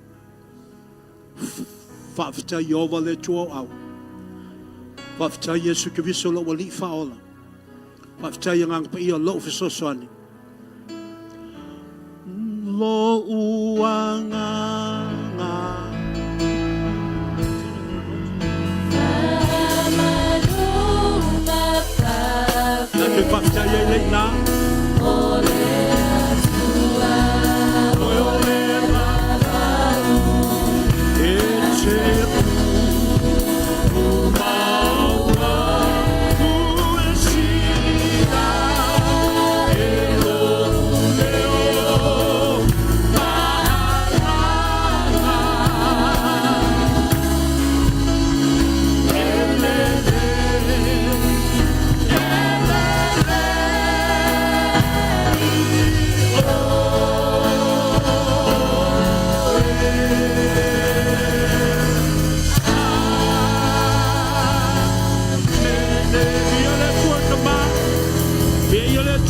Faafetai Ieova le Atua o au. Faafetai Iesu Keriso lou Alii Faaola. Faafetai Agaga Paia lou fesoasoani. Lou agaga. Na te faafetai ai le ina.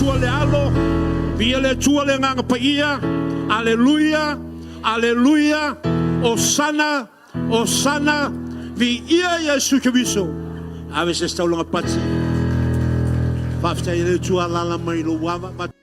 Atua le Alo, viia le Atua le Agaga Paia. Aleluia, aleluia, Osana, Osana, viia Iesu Keriso. Ave se taulaga pati. Faafetai e le Atua alaala mai i lou ava.